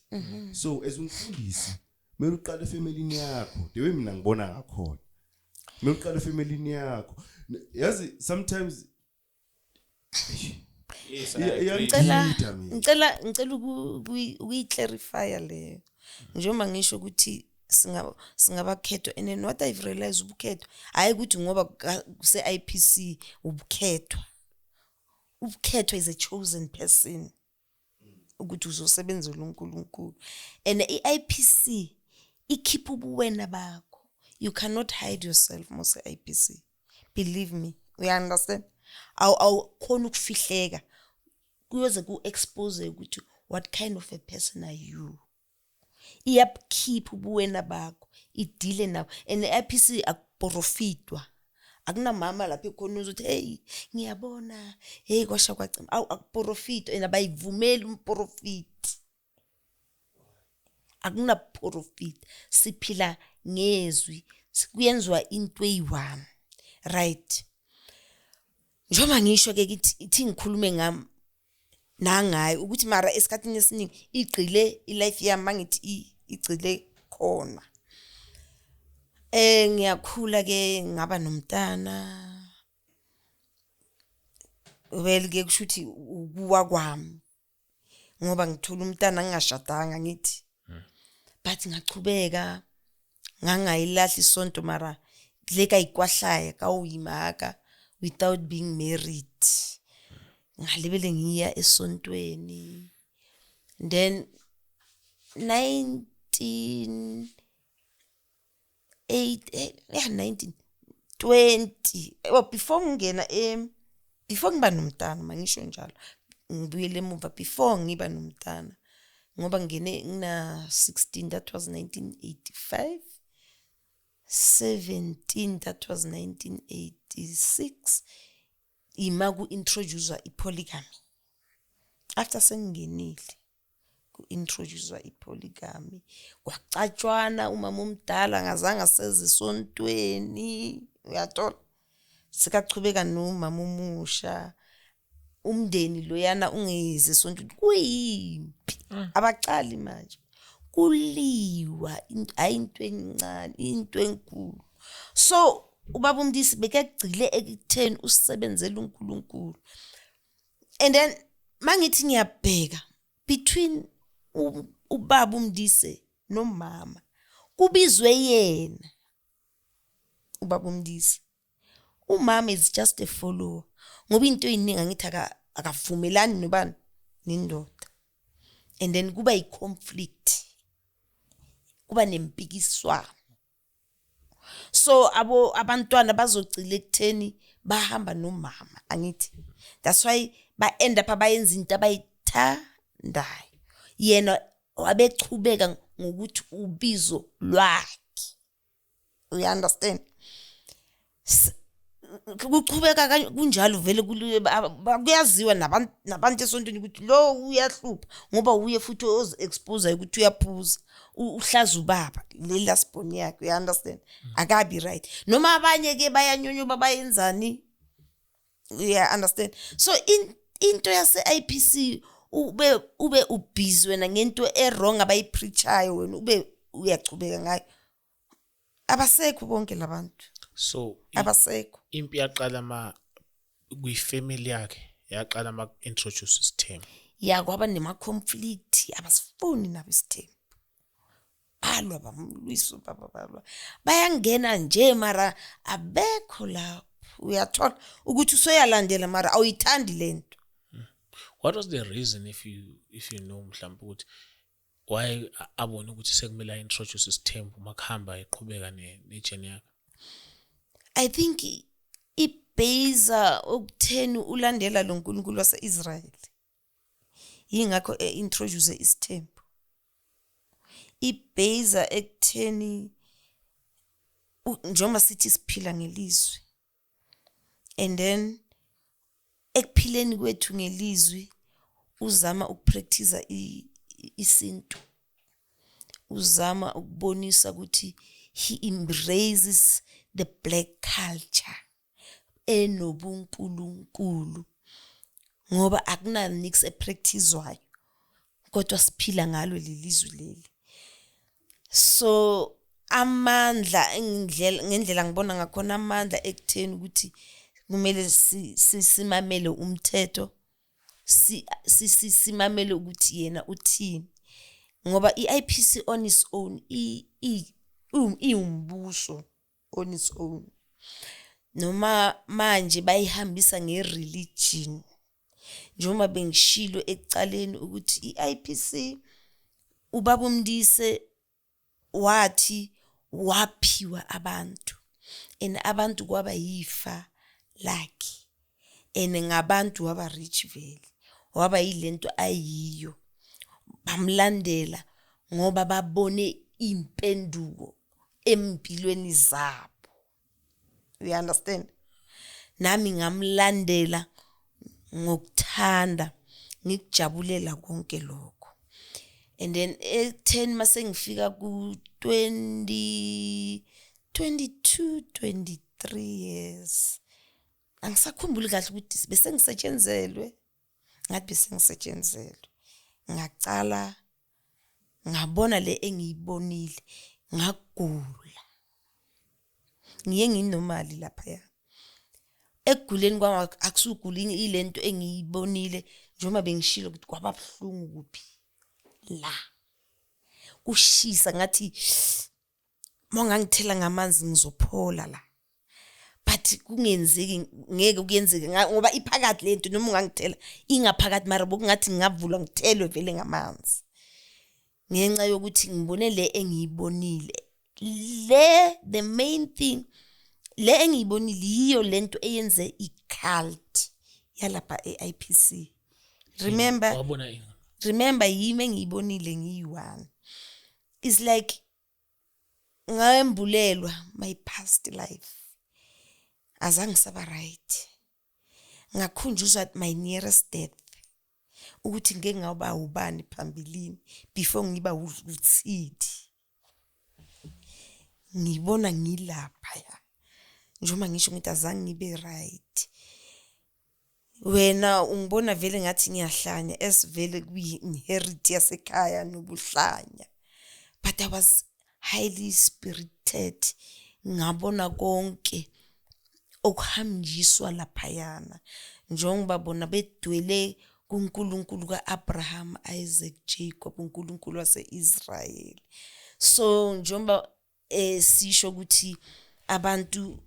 So as umfundisi kumele uqale efamilini yakho, the way mina ngibona ngakhona, kumele uqale efamilini yakho. Yazi sometimes Yes, I agree. Ngicela iyangidida mina. Ngicela ukuyiclarifya leyo, njengoba ngisho ukuthi singabakhethwa. And then what I've realized, ubukhethwa hayi ukuthi ngoba kuse-IPC ubukhethwa. Ubukhethwa is a chosen person ukuthi uzosebenzela uNkulunkulu, and i-IPC ikhipha ubuwena bakho. You cannot hide yourself mose IPC, believe me, you understand? Awukhona ukufihleka, kuyoze ku-expose ukuthi what kind of a person are you. Iyabukhipha ubuwena bakho, idile nabo. And i-IPC akuprofitwa, akunamama lapho ekhona uzothi, "Hey, ngiyabona, hey, kwasha kwacima." Awu, akuprofitwa and abayivumeli umprofiti, akunaprofit. Siphila ngezwi, kuyenziwa into eyi-one, right? Njengoba ngisho ke kithi ithi ngikhulume ngami nangayo ukuthi mara esikhathini esiningi igcile ilife yami, mangithi igcile khona. Ngiyakhula ke, ngaba nomntana. Well ke kusho ukuthi ukuwa kwami ngoba ngithola umntana ngingashadanga, ngithi, but ngachubeka, ngangayilahli isonto, mara le kayikwahlaya kawuyimaka without being married, ngalibele ngiya esontweni. Then 19 8 yeah, 19 20, well, before ngingena before ngiba nomntana, mangisho njalo, ngibuyele emuva, before ngiba nomntana. Ngoba ngene ngina 16, that was 1985. 17, that was 1986. Ima ku-introduce i-polygamy. After sengingenile, ku-introduce i-polygamy, kwacatshwana. Umama omdala ngazange aseze esontweni, uyathola, sikachubeka nomama omusha. Umndeni loyana ungezi esontweni, kuyimpi, abaqali manje kuliwa. Hayi, into encane, into enkulu. So ubaba uMndisi bekagcile ekutheni usebenzela uNkulunkulu. And then mangithi ngiyabheka between ubaba uMndise nomama, kubizwe yena ubaba uMndisi, umama is just a follower, ngoba into eyiningi angithi akavumelani nobani, nendoda. And then kuba i-conflict, kuba nempikiswano. So abo abantwana bazogcila ekutheni bahamba nomama, angithi? That's why ba-end up abayenza into abayithandayo. Yena wabechubeka ngokuthi ubizo lwakhe, uya-understand? Kuchubeka kunjalo vele, kuyaziwa nabantu esontweni ukuthi lo uyahlupha, ngoba uye futhi ozi-expose ukuthi uyaphuza, uhlaza ubaba le last born yakhe, uya-understand? Akabi right, noma abanye-ke bayanyonyoba, bayenzani, uya-understand? So into yase-IPC, ube ubhizi wena ngento e-wrong abayipreachayo, wena ube uyachubeka ngayo. Abasekho bonke labantu. So Abasekho. Impi yaqala ma kwi-family yakhe, yaqala ma introduce isithembu. Ya, kwaba nema-conflict, abasifuni nabo isithembu, balwa, bamlwisa ubaba, balwa, bayangena nje, mara abekho lapho. Uyathola ukuthi usoyalandela, mara awuyithandi lento. What was the reason, if you know mhlawumbe, ukuthi why abone ukuthi sekumele a-introduce isithembu uma kuhamba eqhubeka ne-journey yakhe? I think ibheza okutheni ulandela lo nkulunkulu wase-Israyeli, yingakho e-introduce isithembu. Ibheza ekutheni njengoba sithi siphila ngelizwi, and then ekuphileni kwethu ngelizwi uzama ukupractice isintu, uzama ukubonisa ukuthi he embraces the black culture enobunkulunkulu, ngoba akuna nix epracticewayo, kodwa siphila ngalo lelizwi leli. So amandla engindlela, ngendlela ngibona ngakhona, amandla ekutheni ukuthi kumele simamele umthetho, simamele ukuthi yena uthini, ngoba i-IPC on its own iwumbuso on its own, noma manje bayihambisa nge-religion. Njengoba bengishilo ekucaleni ukuthi i-IPC, ubaba uMndise wathi waphiwa abantu, and abantu kwaba yifa lakhe, and ngabantu waba rich vele, waba yilento ayiyo. Bamlandela ngoba babone impenduko empilweni zabo, you understand? Nami ngamlandela ngokuthanda, ngikujabulela konke lokho. And then ekutheni mase ngifika ku 20 22 23 years, angisakhumbuli kahle ukuthi bese ngisetshenzelwe, ngathi bese ngisetshenzelwe, ngacala ngabona le engiyibonile, ngagula. Ngiye nginomali laphaya. Ekuguleni kwami akusugula ilento engiyibonile, njengoba bengishilo ukuthi kwaba buhlungu kuphi la, kushisa, ngathi mawungangithela ngamanzi ngizophola la, but kungenzeki, ngeke kuyenzeke, ngoba iphakathi lento. Noma ungangithela ingaphakathi, mara bokungathi ngingavulwa ngithelwe vele ngamanzi, ngenxa yokuthi ngibone le engiyibonile. Le the main thing le engiyibonile yiyo lento eyenze i-cult yalapha e-IPC, remember? Wabona ini? Remember, yimi engiyibonile ngiyi-one. It's like ngayembulelwa my past life, azange saba right. Ngakhunjuzwa my nearest death, ukuthi ngeke ngaba ubani phambilini before ngiba uTshidi. Ngibona ngilapha ya, njengoba ngisho ngithi azange ngibe right. Wena ungibona vele ngathi ngiyahlanya, esivele kuyi-inherit yasekhaya nobuhlanya, but I was highly spirited. Ngabona konke okuhanjiswa laphayana, njengoba bona bedwele kuNkulunkulu kaAbraham, Isaac, Jacob, uNkulunkulu waseIsrael. So njengoba sisho ukuthi abantu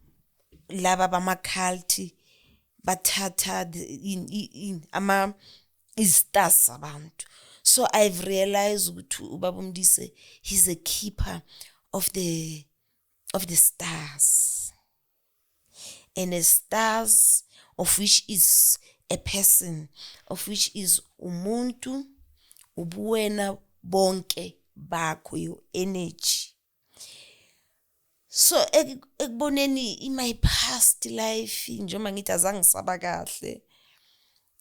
laba bama-cult bathatha ama i-stars abantu. So I've realized ukuthi ubaba uMdise, he's a keeper of the stars, and the stars of which is a person, of which is umuntu, ubuwena bonke bakho, your energy. So ekuboneni in my past life, njengoba ngithi azange ngisaba kahle,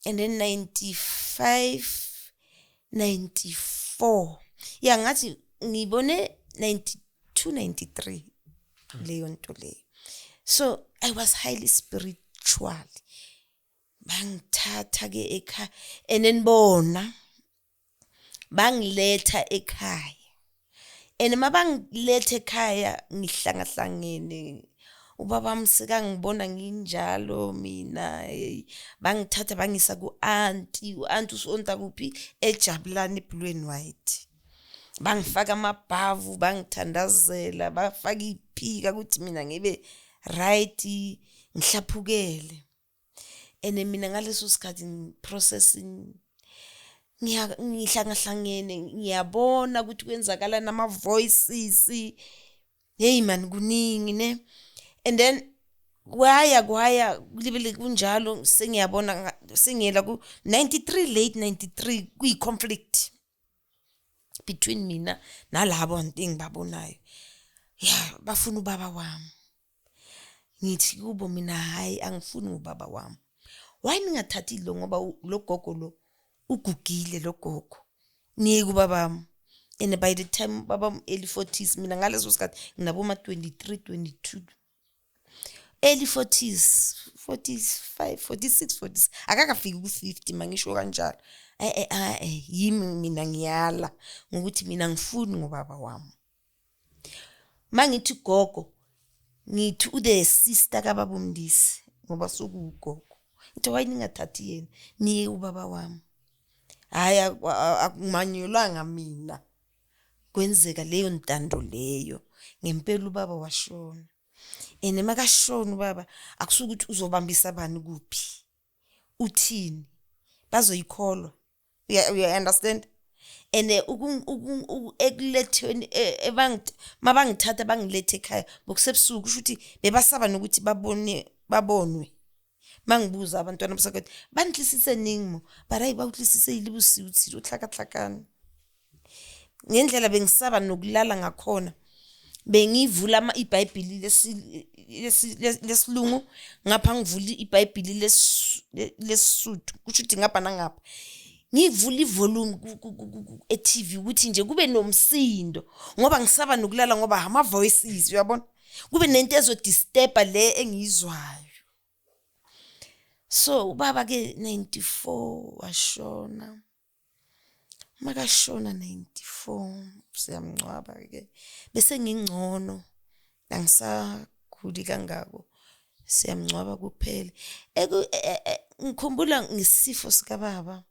and then 95, 94, ya, ngathi ngibone 92, 93 leyo nto leyo. So I was highly spiritual. Bangithatha ke ekhaya and then bona bangiletha ekhaya, and mabangiletha ekhaya ngihlangahlangene, ubaba sekangibona nginjalo mina. Hey, bangithatha bangisa ku-anti. U-anti usonta kuphi? EJabulani, blue and white. Bangifaka amabhavu, bangithandazela, bafaka iphika ukuthi mina ngibe right, ngihlaphukele. And mina ngaleso sikhathi ngi-processing, ngihlangahlangene, ngiyabona ukuthi kwenzakala nama-voices. Hey man, kuningi ne. And then kwaya kwaya kulibele kunjalo, sengiyabona sengiyela ku 93, late 93, kuyi-conflict between mina nalabo bantu engibabonayo. Ya, bafuna ubaba wami. Ngithi kubo mina, "Hayi, angifuni ubaba wami. Why ningathathi lo? Ngoba lo gogo lo ugugile, lo gogo, niyeke ubabami." And by the time baba early 40s, mina ngaleso sikhathi nginabo ma 23, 22, early 40s, 45, 46, 40, akakafiki ku-50, mangisho kanjalo. Eh eh eh yimi mina ngiyala ngokuthi mina ngifuni ngobaba wami. Mangithi gogo, ngithi u-the sister kababa uMndisi, ngoba sokuwugogo. Ngithi, "Why ningathathi yena, niye ubaba wami?" Hhayi, akumanyelwanga mina. Kwenzeka leyo ntando leyo ngempela, ubaba washona. And makashona ubaba, akusuke ukuthi uzobambisa bani kuphi, uthini, bazoyikholwa? You understand? And ekulethweni mabangithatha bangilethe ekhaya bokusebusuku, kusho ukuthi bebasaba nokuthi babone, babonwe. Mangibuza abantwana basakwethu, "Banitlisitse neng mo?" Ba re, "Ba utlwisise ile bosiu tshilo tlhakatlhakane." Ngendlela bengisaba nokulala ngakhona, bengivula iBhayibheli lesilungu ngapha, ngivula iBhayibheli lesiSuthu, kusho ukuthi ngapha nangapha ngivula i-volume e-TV ukuthi nje kube nomsindo, ngoba ngisaba nokulala, ngoba ama-voices, uyabona, kube nento ezodisturba le engiyizwayo. So ubaba ke 94 washona. Makashona 94, siyamngcwaba ke, bese ngingcono, angisakhuli kangako. Siyamngcwaba kuphela. Ngikhumbula ngesifo sikababa,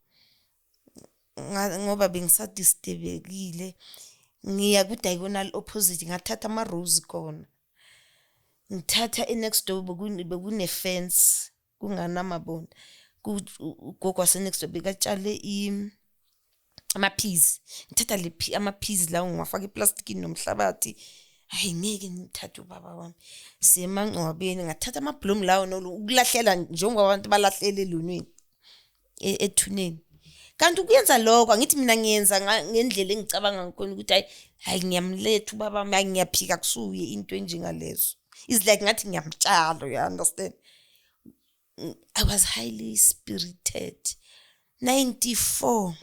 ngoba bengisadisturbekile, ngiya ku-diagonal opposite, ngathatha ama-rose khona, ngithatha e-next door bekune-fence, kunganamabonda. Ugogo wase-next door bekatshale ama-peas. Ngithatha le ama-peas lawo, ngiwafaka eplastikini nomhlabathi. Hayi, ngeke ngithathe ubaba wami. Siye emangcwabeni, ngathatha amabhlomu lawo, ukulahlela njengoba abantu balahlele elonweni, ethuneni. Kanti ukuyenza lokho, angithi mina ngiyenza ngendlela engicabanga ngakhona ukuthi hayi, hayi, ngiyamletha ubaba wami, hayi, ngiyaphika kusuye into enjengalezo. It's like ngathi ngiyamtshala, you understand? I was highly spirited. 94,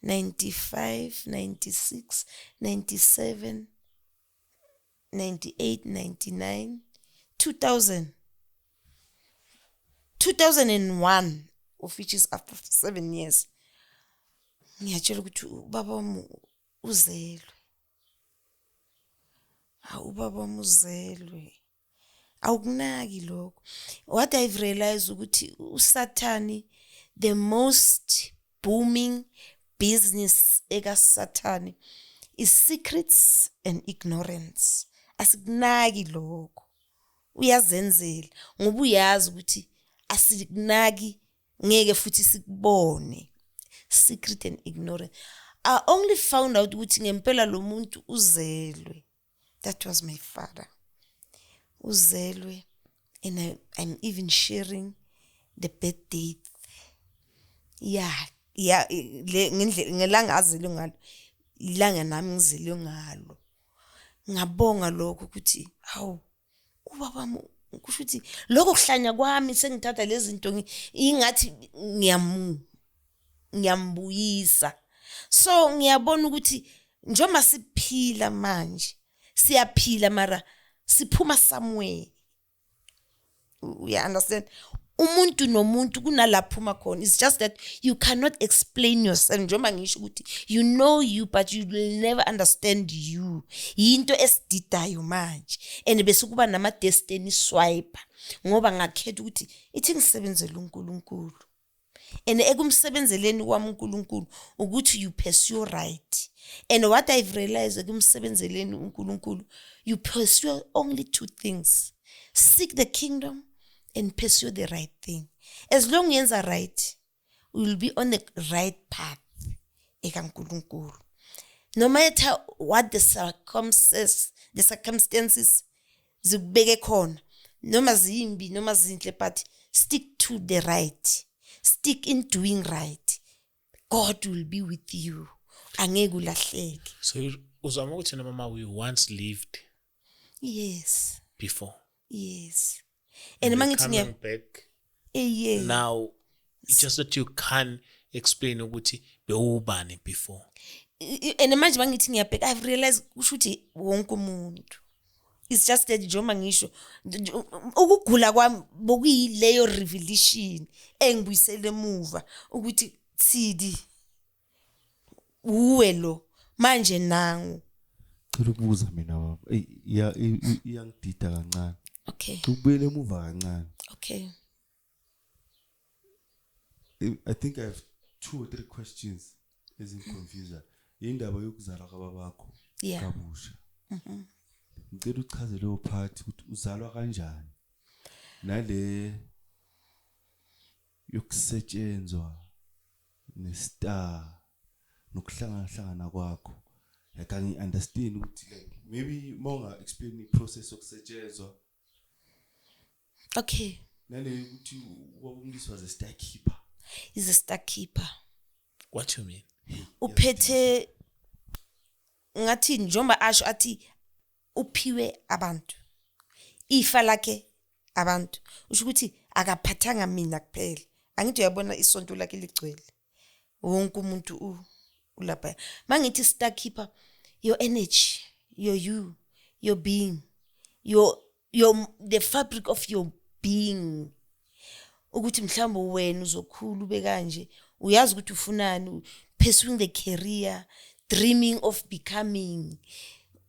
95, 96, 97, 98, 99, 2000, 2001, of which is after 7 years, ngiyatshela ukuthi ubaba wami uzelwe. Hawu, ubaba wami uzelwe. Awukunaki lokho. What I've realized ukuthi uSathani, the most booming business ekaSathani is secrets and ignorance. Asikunaki lokho. Uyazenzela ngoba uyazi ukuthi asikunaki, ngeke futhi sikubone. Secret and ignorance. I only found out ukuthi ngempela lo muntu uzelwe. That was my father. Uzelwe, and I'm even sharing the birth date. Yeah, le ngendlela ngelanga azelwe ngalo, ilanga nami ngizelwe ngalo. Ngabonga lokho ukuthi hawu, ubaba wami, kusho ukuthi lokho kuhlanya kwami sengithatha lezi zinto ingathi ngiyambuyisa. So ngiyabona ukuthi njengoba siphila manje, siyaphila mara siphuma somewhere, you understand? Umuntu nomuntu kunalapho uma khona. It's just that you cannot explain yourself. Njengoba ngisho ukuthi you know you, but you will never understand you. Yinto esididayo manje, and bese kuba nama-destiny swiper, ngoba ngakhetha ukuthi ithi ngisebenzele uNkulunkulu, and ekumsebenzeleni kwami uNkulunkulu ukuthi you pursue right. And what I've realized, ekumsebenzeleni uNkulunkulu you pursue only two things: seek the kingdom and pursue the right thing. As long yenza right, you will be on the right path ekaNkulunkulu, no matter what the circumstances zikubeke khona, noma zimbi noma zinhle, but stick to the right, stick in doing right. God will be with you, angeke ulahleke. So uzama ukuthi mama, we once lived Yes. before. Yes, and mangithi Coming ngiya back yeah. now, it's just that you can't explain ukuthi bewubani before. And manje mangithi ngiyabheka, I've realized kusho ukuthi wonke umuntu, it's just that njengoba ngisho, ukugula kwami bokuyileyo revelation engibuyisele emuva ukuthi Tsidi, uwe lo manje nangu. Cela ukubuza mina, baba. Eyi, iyangidida kancane. Okay. Ukubuyela emuva kancane. Okay. I think I have two or three questions ezingiconfuse. Indaba yokuzalwa kwababakho kabusha. Ngicela uchaze leyo part ukuthi uzalwa kanjani. Nale yokusetshenzwa nestar nokuhlangana hlangana kwakho. Like, angi understand ukuthi, like, maybe monga explain i process yokusetshenzwa nale ukuthi ubaba uMlisi was a star keeper. Is a star keeper. What you mean? Uphethe ngathi njengoba asho athi uphiwe abantu, ifa lakhe abantu, usho ukuthi akaphathanga mina kuphela. Angithi uyabona isonto lakhe ligcwele wonke umuntu ulapha. Mangithi star keeper, your energy, your you, your being, your the fabric of your being, ukuthi mhlawumbe wena uzokhula ube kanje, uyazi ukuthi ufunani, pursuing the career, dreaming of becoming,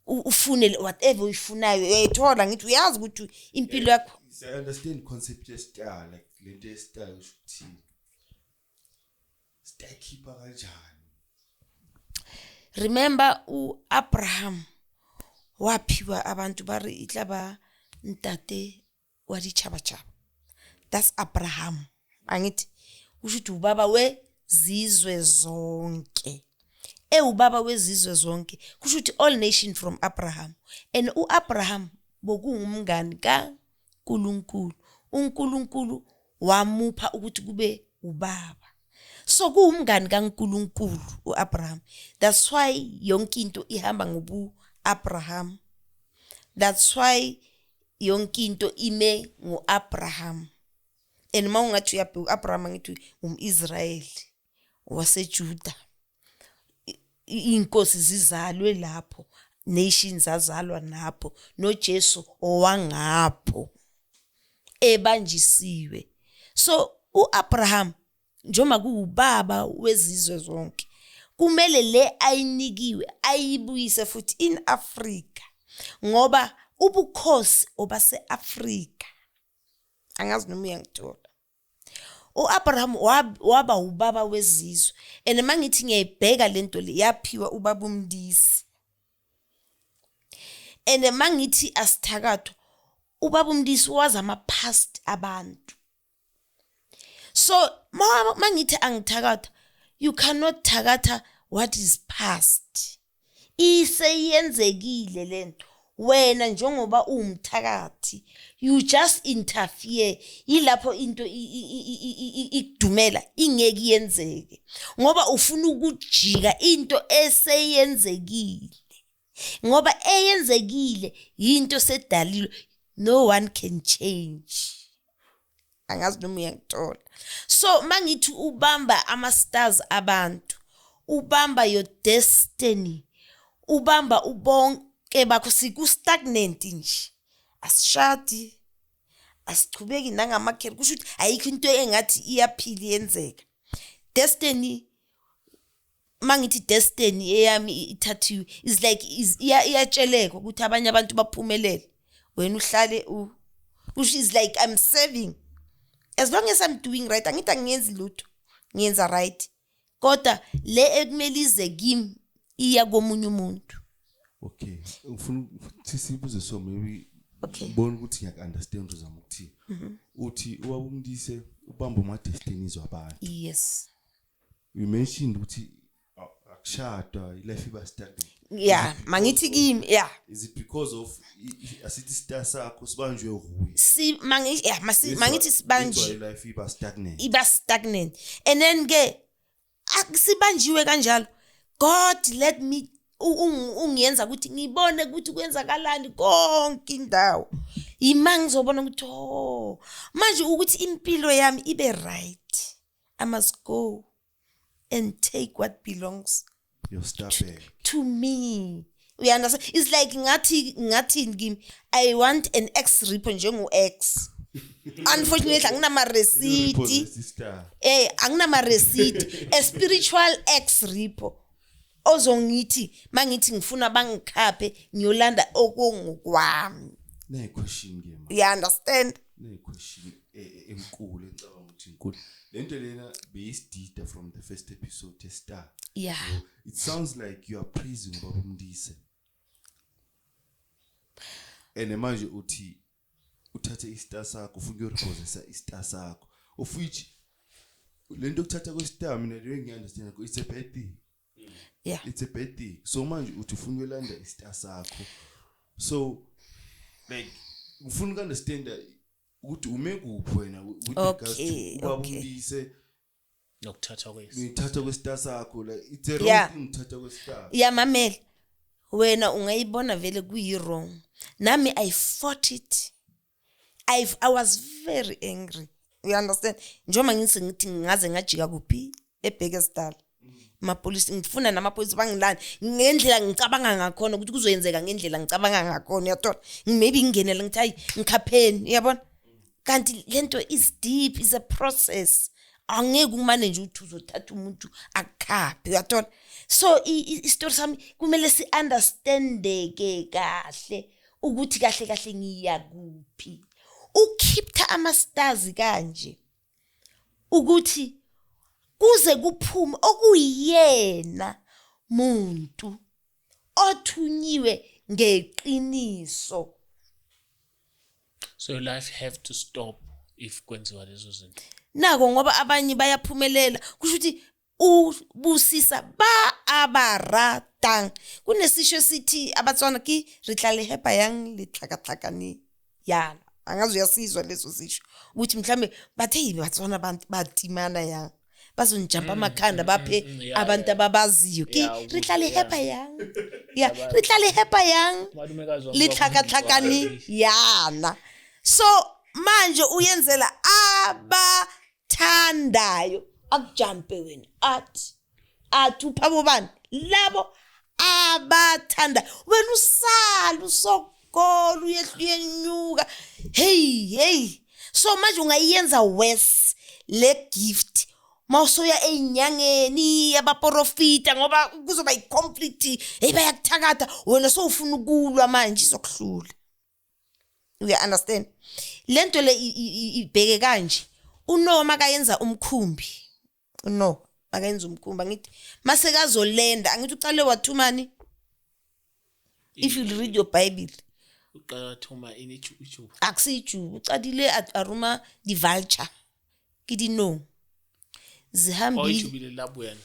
ufune whatever uyifunayo, uyayithola. Ngithi uyazi ukuthi impilo yakho. I understand concept ye-star, like lento ye-star isho ukuthini? Star keeper kanjani? Remember uAbraham waphiwa abantu, ba re e tla ba ntate wa ditšhabatšhaba. That's Abraham. Angithi usho ukuthi ubaba wezizwe zonke. Ewubaba wezizwe zonke kusho ukuthi all nation from Abraham, and uAbraham bokungumngani kaNkulunkulu. uNkulunkulu wamupha ukuthi kube ubaba. So kuwumngani kaNkuluNkulu uAbraham. That's why yonke into ihamba ngobu Abraham. That's why yonke into ime ngoAbraham. And uma ungathi uyabheka uAbraham, ngithi umIsrayeli waseJuda, inkosi zizalwe lapho, nations azalwa napho, noJesu owangapho ebanjisiwe. So uAbraham njengoba kuwubaba wezizwe zonke, kumele le ayinikiwe ayibuyise futhi in Africa, ngoba ubukhosi obase-Afrika. Angazi noma uyangithola. uAbraham waba ubaba wezizwe, and mangithi ngiyayibheka lento le yaphiwa ubaba uMndisi, and mangithi asithakathwa, ubaba uMndisi wazi ama-past abantu. So mangithi angithakatha, you cannot thakatha what is past. Iseyenzekile lento. Wena njengoba uwumthakathi, you just interfere. Yilapho into ikudumela ingeke iyenzeke, ngoba ufuna ukujika into eseyenzekile, ngoba eyenzekile yinto sedalile, no one can change. Angazi noma uyangithola. So mangithi ubamba ama-stars abantu, ubamba your destiny, ubamba ubonke bakho, siku-stagnant nje, asishadi, asichubeki nangamakheli. Kusho ukuthi ayikho into engathi iyaphila iyenzeka. Destiny, mangithi destiny eyami ithathiwe, is like iyatsheleka ukuthi abanye abantu baphumelele, wena uhlale u which is like I'm serving. As long as I'm doing right, angithi angiyenzi lutho, ngiyenza right, kodwa le ekumele ize kimi iya komunye umuntu. Okay, ngifuna ukuthi sibuze, so maybe bona ukuthi ngiyaku-understand uzama ukuthini. Uthi ubaba uMndise ubamba ama-destinies wabantu. Yes. You mentioned ukuthi akushadwa, i-life iba stagnant. Yeah, mangithi kimi, yeah. Is it because of asithi star sakho sibanjwe huye? Si mangi yeah, mangithi sibanjwe, life iba stagnant. Iba stagnant, and then ke sibanjiwe kanjalo. God let me ungiyenza ukuthi ngibone ukuthi kwenzakalani konke indawo. Ima ngizobona ukuthi oh, manje ukuthi impilo yami ibe right, I must go and take what belongs your star back to me. You understand? It's like ngathi kimi, I want an ex repo njengo ex. Unfortunately anginama receipt. Anginama receipt, a spiritual ex repo ozongithi mangithi ngifuna bangikhaphe ngiyolanda okongokwami. Ne question ke ma. You understand? Ne question enkulu engicabanga ukuthi inkulu. Lento lena beyisidida from the first episode star. Yeah. So it sounds like you are praising Baba Mndise. And manje uthi uthathe istar sakho ufuna ukuyorepossessa istar sakho, of which lento yokuthatha kwestar mina leyo ngiyi-understand, it's a bad thing. Yeah. It's a bad thing. So manje uthi ufuna ukuyolanda istar sakho, so like ufuna uku-understand ukuthi ume kuphi wena with regards to Ubaba uMndise nokuthathwa kwesi ngithatha kwestar sakho. Like it's a wrong thing ukuthatha kwestar. Yeah, mamela, wena ungayibona vele kuyi-wrong. Nami I fought it. I was very angry. You understand? Njengoba ngithi ngithi ngaze ngajika kuphi eBekkersdal. Amapolisi ngifuna namapolisi bangilanda ngendlela ngicabanga ngakhona ukuthi kuzoyenzeka ngendlela ngicabanga ngakhona, uyathola? Maybe ngingenele ngithi hayi ngikhapheni, uyabona? Kanti lento is deep, is a process. Angeke umane nje uthi uzothatha umuntu akukhaphe, uyathola? So isitori sami kumele si-understandeke kahle ukuthi kahle kahle ngiya kuphi. Ukhipha ama-stars kanje ukuthi kuze kuphume okuyena muntu othunyiwe ngeqiniso. So your life have to stop if kwenziwa lezo zinto. Nako ngoba abanye bayaphumelela, kusho ukuthi ubusisa ba abaratang. Kunesisho sithi abatswana ki re tla le hepa yang le tlhakatlhakane yana. Angazi uyasizwa leso sisho ukuthi mhlambe bathe batswana abantu batimana yang. Bazonijampa amakhanda baphe abantu ababaziyo. Ke Yeah, re tla le yeah. hepa yang? Ya, re tla le hepa yang? Malumekazi wami Le tlhakatlhakane yana. So manje uyenzela abathandayo akujampe wena athi athi upha bobani labo abathanda wena usala usokola uyehla uyenyuka. Hey hey, so manje ungayenza worse le gift mawusoya ey'nyangeni abaporofita ngoba kuzoba i-conflict. Hey, bayakuthakatha wena, sowufuna ukulwa manje izokuhlula. Uya understand lento le ibheke kanje. uNoah makayenza umkhumbi, uNoah makayenza umkhumbi, angithi masekazolenda, angithi ucale wathumani? If you read your Bible, Uqala thuma ini, ijuba? Akusiyijuba, ucalile a roma di-vulture, ke dinong. Oh, Zihambile. Ijubile labuyena.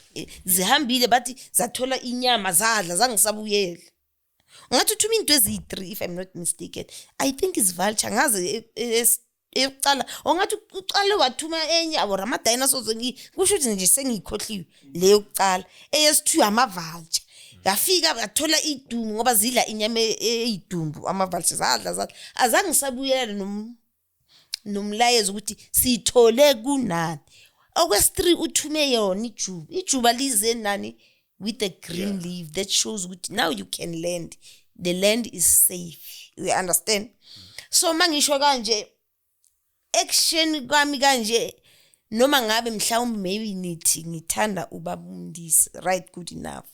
Zihambile, bathi zathola inyama, zadla, zangisabuyela. Ungathi uthuma into eziyi-three, if I'm not mistaken. I think is vulture, ngaze eyokucala ongathi ucale wathuma enye or ama-dinosaurs, kusho ukuthi nje sengiyikhohliwe le yokucala. Eyesi-two ama-vulture, yafika yathola idumbu ngoba zidla inyama eyidumbu ama-vulture. Zadla, zadla, azange ngisabuyela nomlayezo ukuthi siyithole kunani. Okwesi-three uthume yona ijuba. Ijuba lize nani? With a green leaf that shows ukuthi now you can land, the land is safe. You understand? So mangisho kanje, action kwami kanje, noma ngabe mhlawumbe maybe nithi ngithanda ubaba uMndisi, right, good enough.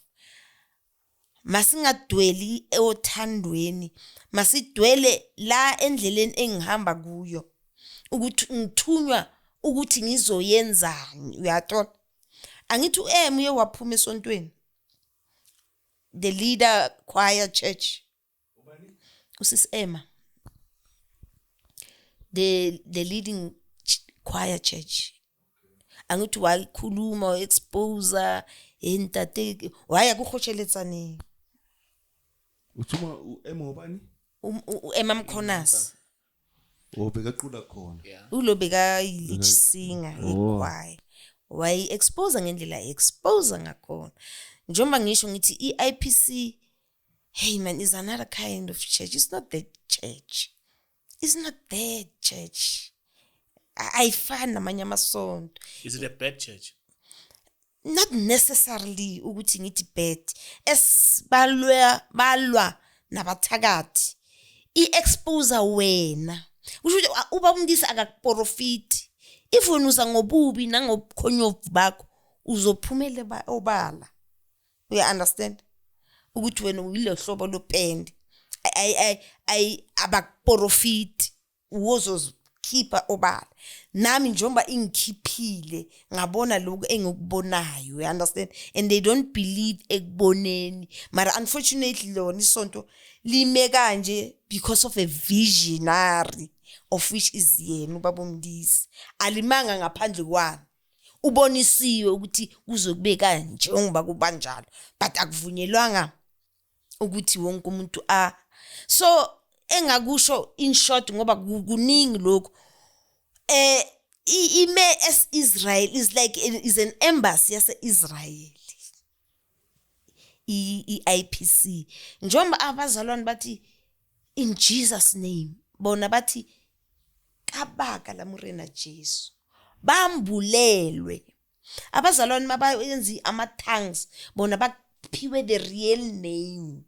Masingadweli othandweni, masidwele la endleleni engihamba kuyo ukuthi ngithunywa ukuthi ngizoyenzani. Uyathola? Angithi u-M uye waphuma esontweni, the leader choir church, usisi Emma, the leading choir church. Angithi wayikhuluma, expose entate, waya kuGotsheletsaneng. Uthuma u-Emma ubani? U-Emma Mkhonas. Oh, bekaqula khona. Ulo bekayi-lead singer yechoir, wayi-expose ngendlela expose ngakhona. Njengoba ngisho ngithi i-IPC, hey man, is another kind of church. It's not the church, it's not that church. Ayifani namanye amasonto. Is it a bad church? Not necessarily ukuthi ngithi bad. Esibalwa balwa nabathakathi, i-expose wena. Kusho ukuthi uba umntisi akakuprofiti. If wena uza ngobubi nangobukhonyovu bakho, uzophumela obala. Uya understand ukuthi wena uyile hlobo lopende. Ay ay, abakuprofiti, uzozikhipha obala. Nami njengoba ingikhiphile, ngabona lokhu engikubonayo, you understand? And they don't believe ekuboneni, mara unfortunately lona isonto lime kanje because of a visionary, of which is yena ubaba uMndisi. Alimanga ngaphandle kwani, ubonisiwe ukuthi kuze kube kanje njengoba kubanjalo, but akuvunyelwanga ukuthi wonke umuntu a. So engakusho in short, ngoba kuningi lokhu, ime as Israel, is like is an embassy yase Israel i-IPC. Njengoba abazalwane bathi "in Jesus name", bona bathi "kabaka la Morena Jesu". Bambulelwe abazalwane mabayenza ama-tongues, bona baphiwe the real name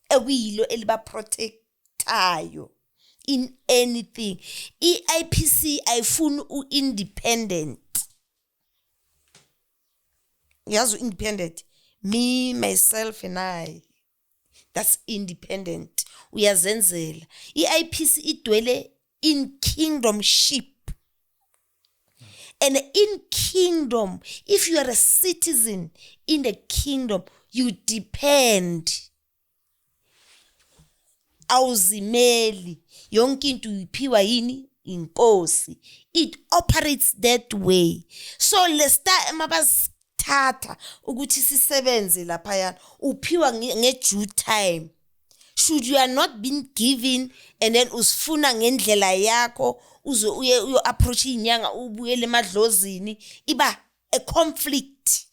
ekuyilo elibaprotectayo in anything. I-IPC ayifuni u-independent. Yazi u-independent, me, myself and I, that's independent, uyazenzela. I-IPC idwele in kingdomship, and in kingdom, if you are a citizen in the kingdom, you depend, awuzimeli, yonke into uyiphiwa yini? Inkosi. It operates that way. So lesta mabasithatha ukuthi sisebenze laphayana, uphiwa nge-due time. Should you are not been given and then usifuna ngendlela yakho, uze uye uyo approach inyanga, ubuyele emadlozini, iba a conflict.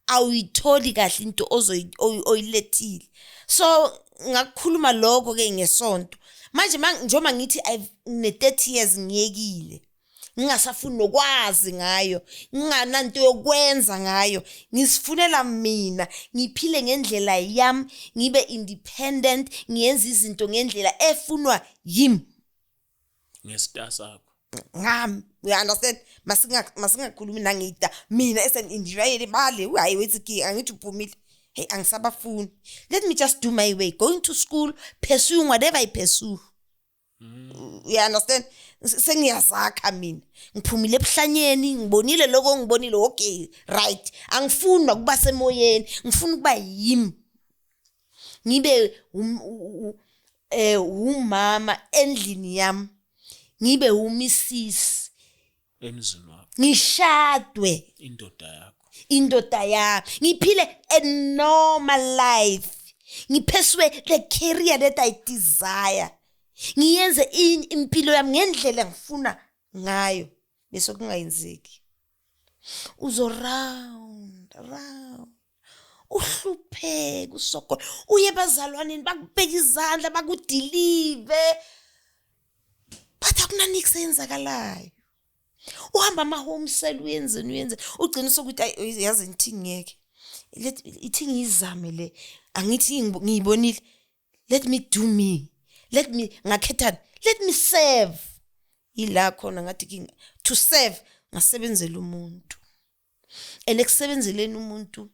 Awuyitholi kahle into oyilethile. So ngakukhuluma lokho ke ngesonto. Manje njengoba ngithi ne 30 years ngiyekile, ngingasafuni nokwazi ngayo, ngingananto yokwenza ngayo, ngisifunela mina, ngiphile ngendlela yami, ngibe independent, ngiyenza izinto ngendlela efunwa yimi. Ngesita sakho. Ngami, you understand? Masingakhulumi nangida mina as an individual, bale hayi wethi ki angithi uphumile, hey, angisabafuni, let me just do my way, going to school, pursuing whatever I pursue. You understand? Sengiyazakha mina, ngiphumile ebuhlanyeni, ngibonile lokho ngibonile, okay, right, angifuni ukuba semoyeni, ngifuna ukuba yimi, ngibe umama endlini yami, ngibe umisisi emzini wakho, ngishadwe indoda yakho, indoda yami, ngiphile a normal life, ngipheswe the career that I desire, ngiyenze impilo yami ngendlela engifuna ngayo. Bese kungayenzeki, uzo round round, uhlupheke, usokola, uye ebazalwaneni, bakubeka izandla, bakudelive, but akunaniki seyenzakalayo. Uhamba ama-home cell, uyenzeni, uyenzeni, ugcine sokuthi ayi, yazi ngithi ngiyeke, ithi ngiyizame le, angithi ngiyibonile, let me do me, let me ngakhethani, let me serve. Ila khona ngathi to serve, ngasebenzela umuntu, and ekusebenzeleni umuntu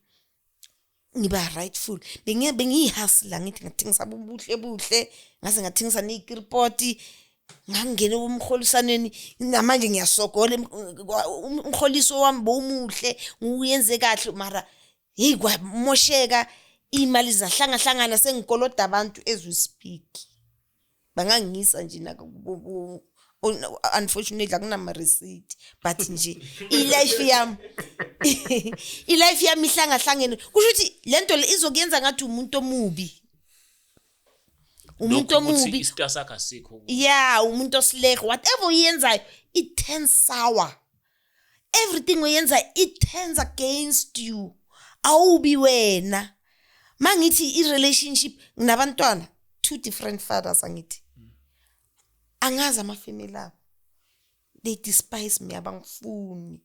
ngiba rightful. Bengiyihustler, ngithi ngathengisa ubuhle buhle, ngaze ngathengisa neyikiripoti, ngangena umholisaneni. Namanje ngiyasogola, umholiso wami bowumuhle, nguyenze kahle, mara hey, kwamosheka, imali zahlangahlangana, sengikoloda abantu as we speak. Bangangisa nje naka, unfortunately akunama receipt, but nje i-life yami ihlangahlangene. Kusho ukuthi lento le izokuyenza ngathi umuntu omubi, umuntu Lokhu ukuthi omubi. Isita sakho asikho. Yeah, umuntu osileho, whatever uyenzayo it turns sour, everything oyenza it turns against you, awubi wena. Mangithi i-relationship, nginabantwana, two different fathers, angithi angazi ama-family abo, they despise me, abangifuni,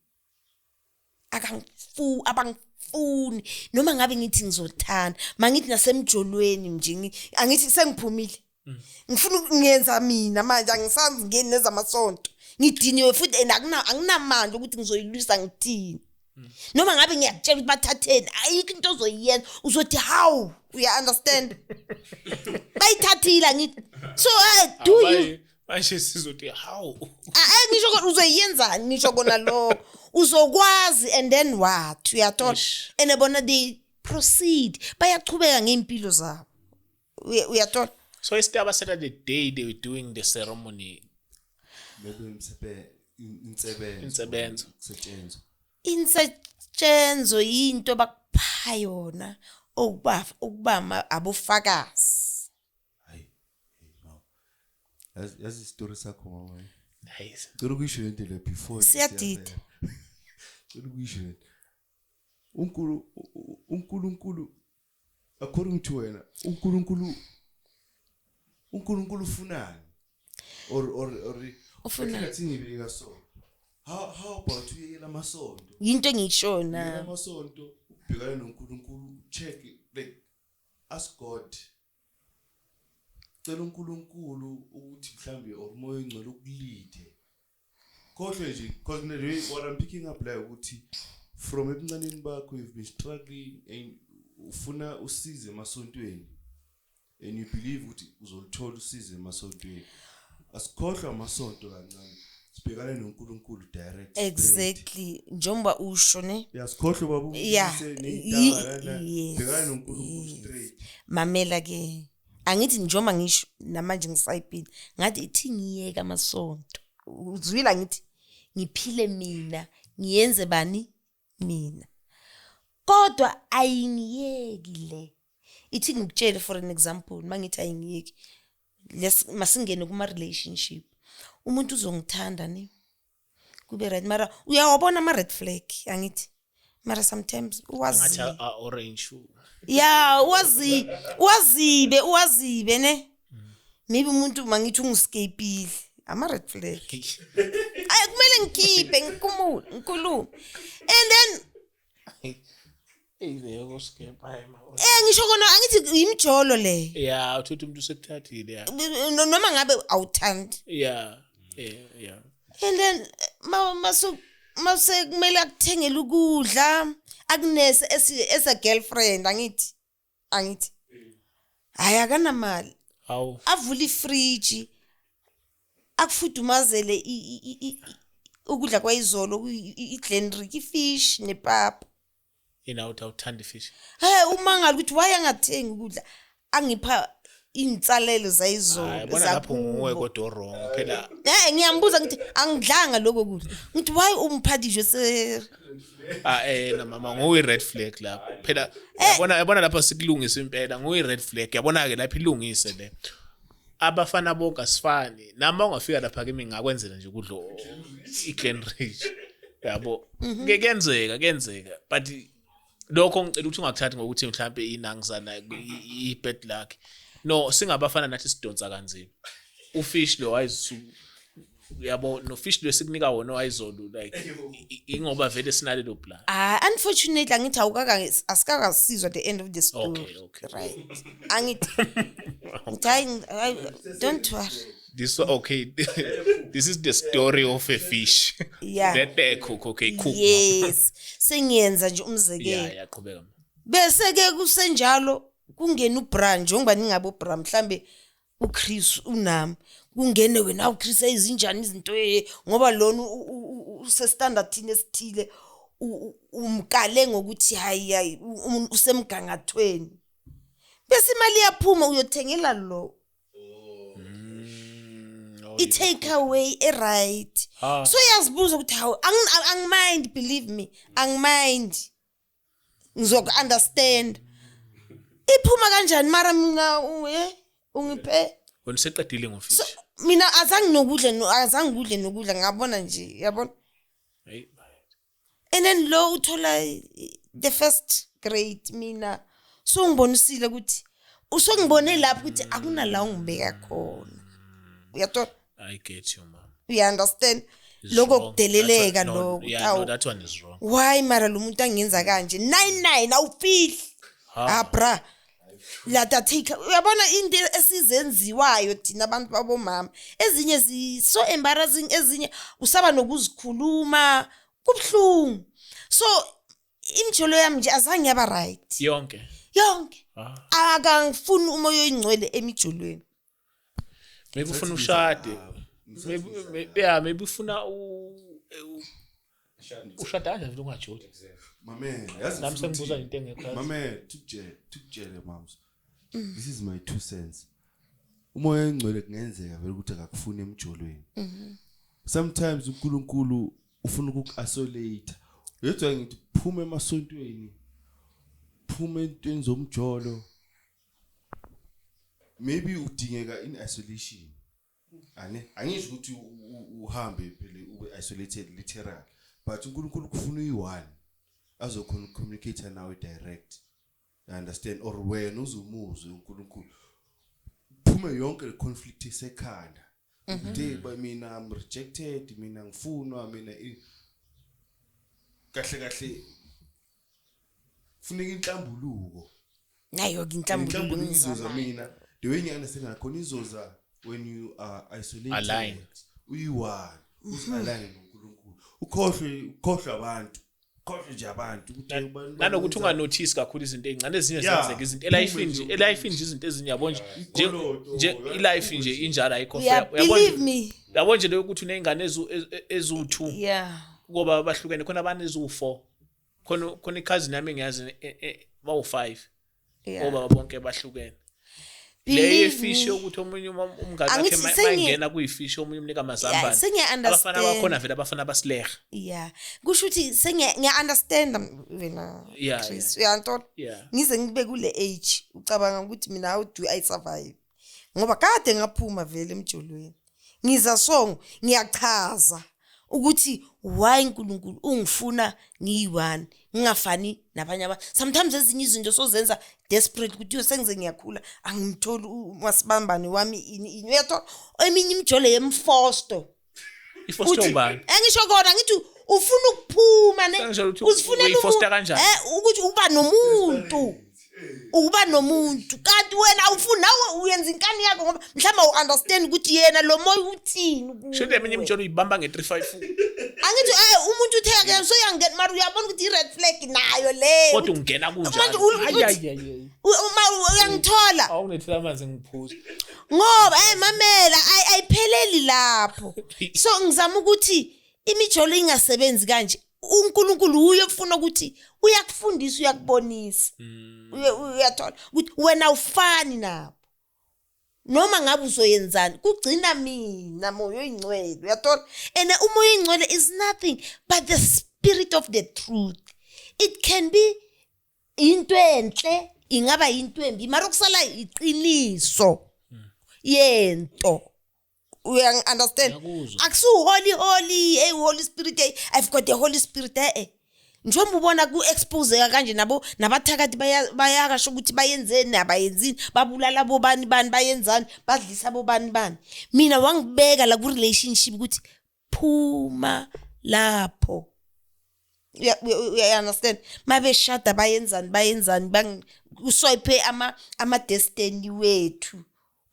abangifuni, noma ngabe ngithi ngizothanda, mangithi nasemjolweni nje, angithi sengiphumile, ngifuna ngiyenza mina manje, angisazi ngeni nezamasonto, ngidiniwe futhi and anginamandla ukuthi ngizoyilwisa ngithini. Noma ngabe ngiyakutshela ukuthi bathatheni, ayikho into ozoyiyenza, uzothi how, uya understand, bayithathile, angithi. So do you Manje sizothi how? Ah, ngisho kona uzoyenzani, ngisho kona lokho uzokwazi, and then what, uyathola? Eish. And bona they proceed, bayachubeka ngey'mpilo zabo. Uyathola? So isitaba said the day they were doing the ceremony. Maybe insebenzo. Insebenzo. Kusetshenzwa. Insetshenzwa yinto bakupha yona ukuba abofakazi. Hayi, hey, no. Yazi isitori sakho, mama. Nice. Cela ukuyisho lento le before Siyadida. siyaphela. Cela ukuyisho lento. uNkulunkulu, according to wena, uNkulunkulu ufunani? Or Ufunani? Ngathi ngibeka so. How about uyekela amasonto? Yinto engiyishoyo Uyekela na. amasonto, ubhekane noNkulunkulu, check, like ask God. Cela uNkulunkulu ukuthi mhlambe or umoya ongcwele ukulide. Khohlwe nje, because what I'm picking up la ukuthi from ebuncaneni bakho you've been struggling and ufuna usize emasontweni and you believe ukuthi uzoluthola usize emasontweni. Asikhohlwa amasonto kancane, sibhekane noNkulunkulu direct, straight. Exactly, njengoba usho ne. Uyasikhohlwa baba. Yes, Bhekana noNkulunkulu straight. Mamela ke, angithi njengoba ngisho namanje ngisayiphinda, ngathi ithi ngiyeke amasonto, uzwila, ngithi ngiphile mina, ngiyenze bani mina, kodwa ayingiyeki le. Ithi ngikutshele, for an example, mangithi ayingiyeki, masingene kuma relationship, umuntu uzongithanda ne, kube right, mara uyawabona ama red flag, angithi? Mara sometimes Ngathi uwazi orange. Ya, uwazi uwazibe uwazibe ne, maybe umuntu mangithi ungiscapile, ama red flag. Ay, kumele ngikhiphe, ngikhumule, ngikhulume, and then ngisho kona angithi imijolo le. Yeah, uthuthi umuntu usekuthathile, yeah. Noma ngabe awuthandi. And then masu mase kumele akuthengele ukudla, akunese as a girlfriend, angithi hayi, akanamali. Hawu. Avule ifriji, akufudumazele ukudla kwayizolo, i-Glenrick, ifish nepapa. Yena uthi awuthandi fish. Hey, umangala ukuthi why angathengi ukudla, angipha iy'nsalelo zayizolo. Hayi, bona lapho nguwe zakubo. kodwa wrong phela. Ngiyambuza, ngithi angidlanga lokho kudla, ngithi why umphathi se Ah, na mama, nguwe red flag lapho phela, yabona lapho sikulungisa impela, nguwe red flag, yabona ke lapho ilungise le. Abafana bonke asifani, nami ungafika lapha kimi ngakwenzela nje ukudla i-Glenridge, yabo, ke kuyenzeka, but lokho ngicela ukuthi ungakuthathi ngokuthi mhlambe inangizana, i-bad luck. No, singabafana nathi sidonsa kanzima. Ufish lo wayisu, yabo, no fish lo sikunika wona wayizolo, like ingoba vele sinalelo plan. Ah, unfortunately angithi awukaka asikakasizwa the end of the story. Okay. Right, angithi ngithi hayi, hayi, don't worry. This, okay, this is the story of a fish that they cook. Okay, cook. Yes, sengiyenza nje umzekelo. Yeah, qhubeka. Bese ke kusenjalo kungena ubra, njengoba ningabo bra, mhlambe uChris unami, kungene wena uChris, ezinjani izinto, ngoba lona usestandardini esithile, umkale ngokuthi hayi hayi, usemgangathweni, bese imali iyaphuma, uyothengela lo i-take away e-right. So yazibuza ukuthi hawu, angimind, believe me, angimind, ngizoku-understand iphuma kanjani, mara mina ungiphe Wena useqedile ngofish. So mina azange nokudla, azange ngikudle nokudla, ngabona nje, yabona. Hey. And then lo uthola the first grade, mina so ngibonisile ukuthi usongibone lapho ukuthi akunala ungibeka khona, uyathola? I get you, mama. You understand? It's Lokho wrong. kudeleleka No, lokho. yeah, Hawu, no, that one is wrong. Why mara lo muntu angenza kanje 99 awufihli? Ah bra, lata take, uyabona into esizenziwayo thina abantu babomama, ezinye zi so embarrassing, ezinye usaba nokuzikhuluma, kubhlungu. So imjolo yami nje azange yaba right. Yonke. Yonke. Ah. Akangifuni umoya oyingcwele emijolweni. Maybe ufuna ushade. Maybe, yeah, maybe ufuna ushada kanjani vele ungajoli? Mame, yazi Nami ngifuna sengibuza ukuthini? into engekho. Mame, tukutshele mams. This is my two cents. Umoya oyingcwele kungenzeka vele ukuthi akakufuni emjolweni. Sometimes uNkulunkulu ufuna ukuku-isolate. Yedwa ngithi phuma emasontweni. Phuma entweni zomjolo. Maybe udingeka in isolation. Ane angisho ukuthi uhambe phela ube isolated literal, but uNkulunkulu kufuna uyi-one azokhona ukucommunicate nawe direct, you understand? Or wena uzumuzwe uNkulunkulu, phume yonke le conflict esekhanda ukuthi hey, ba mina I'm rejected, mina ngifunwa, mina kahle kahle kufuneka inhlambuluko. Nayo ke inhlambuluko. Inhlambuluko izoza. Ngizama. Mina the way ngi-understand ngakhona, izoza when you are isolated. Align. Uyi-one, uzi-align noNkulunkulu, ukhohlwe abantu, ukhohlwe nje abantu ukuthi Nanokuthi unganotice kakhulu izinto ey'ncane ezinye zenzeka izinto Phume elifini nje nje. elifini nje izinto ezinye, yabo nje Ikoloto, nje ilife nje injalo, ayikho Yeah, fair. Uyabona believe nje- me. Yabo nje leyo ukuthi uney'ngane eziwu-two ngoba bahlukene, khona abanye eziwu-four, khona ikhazini yami engiyazi bawu-five obaba bonke bahlukene. Le Believe yefishi me. yokuthi omunye umngane wakhe Angithi mayingena kuyifishi, omunye umnika amazambane. Sengiya-understand. Abafana bakhona vele abafana basileha. Yeah, kusho ukuthi ngiya-understand wena, Chris, uyantona? Yeah. Ngize ngibe kule age, ucabanga ukuthi mina how do I survive, ngoba kade ngaphuma vele emjolweni, ngiza so ngiyachaza Ukuthi why uNkulunkulu ungifuna ngiyi-one, ngingafani nabanye abantu. Sometimes ezinye izinto sozenza desperate ukuthi yo, sengize ngiyakhula, angimtholi umasibambane wami, ini ini, uyathola eminye imijolo yemfosto. Ifoster ubani? Engisho kona, ngithi ufuna ukuphuma ne. Sengisho ukuthi uzifunela uyifoster kanjani? Ukuthi uba nomuntu, ukuba nomuntu, kanti wena awufuni, nawe uyenza inkani yakho, ngoba mhlawumbe awu-understand ukuthi yena lo moya uthini kuwe. Sho eminye imijolo uyibamba nge-3 5. Angithi umuntu uthe ke soyangena, mara uyabona ukuthi i-red flag nayo leyo. Kodwa ungena Manje kunjalo. Ayi, ayi, ayi, ayi. Uma uyangithola. Awungilethela amanzi ngiphuze. Ngoba mamela, ayipheleli lapho. So ngizama ukuthi imijolo ingasebenzi kanje. uNkulunkulu uye ufuna ukuthi uyakufundisa, uyakubonisa. Uyathola ukuthi wena awufani nabo, noma ngabe uzoyenzani, kugcina mina moya oyingcwele, uyathola. And umoya oyingcwele is nothing but the spirit of the truth. It can be into enhle, ingaba into embi, mara kusala iqiniso yento, uyangi-understand? Ngiyakuzwa. Akusiwu-holy holy, hey, Holy Spirit, hey, I've got the Holy Spirit. Njengoba ubona ku-exposeka kanje, nabo nabathakathi bayakasho ukuthi bayenzeni, abayenzini, babulala bobani bani, bayenzani, badlisa bobani bani. Mina wangibeka la ku-relationship ukuthi phuma lapho. Uya-understand? Mabeshada bayenzani, bayenzani, uswipe ama-destiny wethu,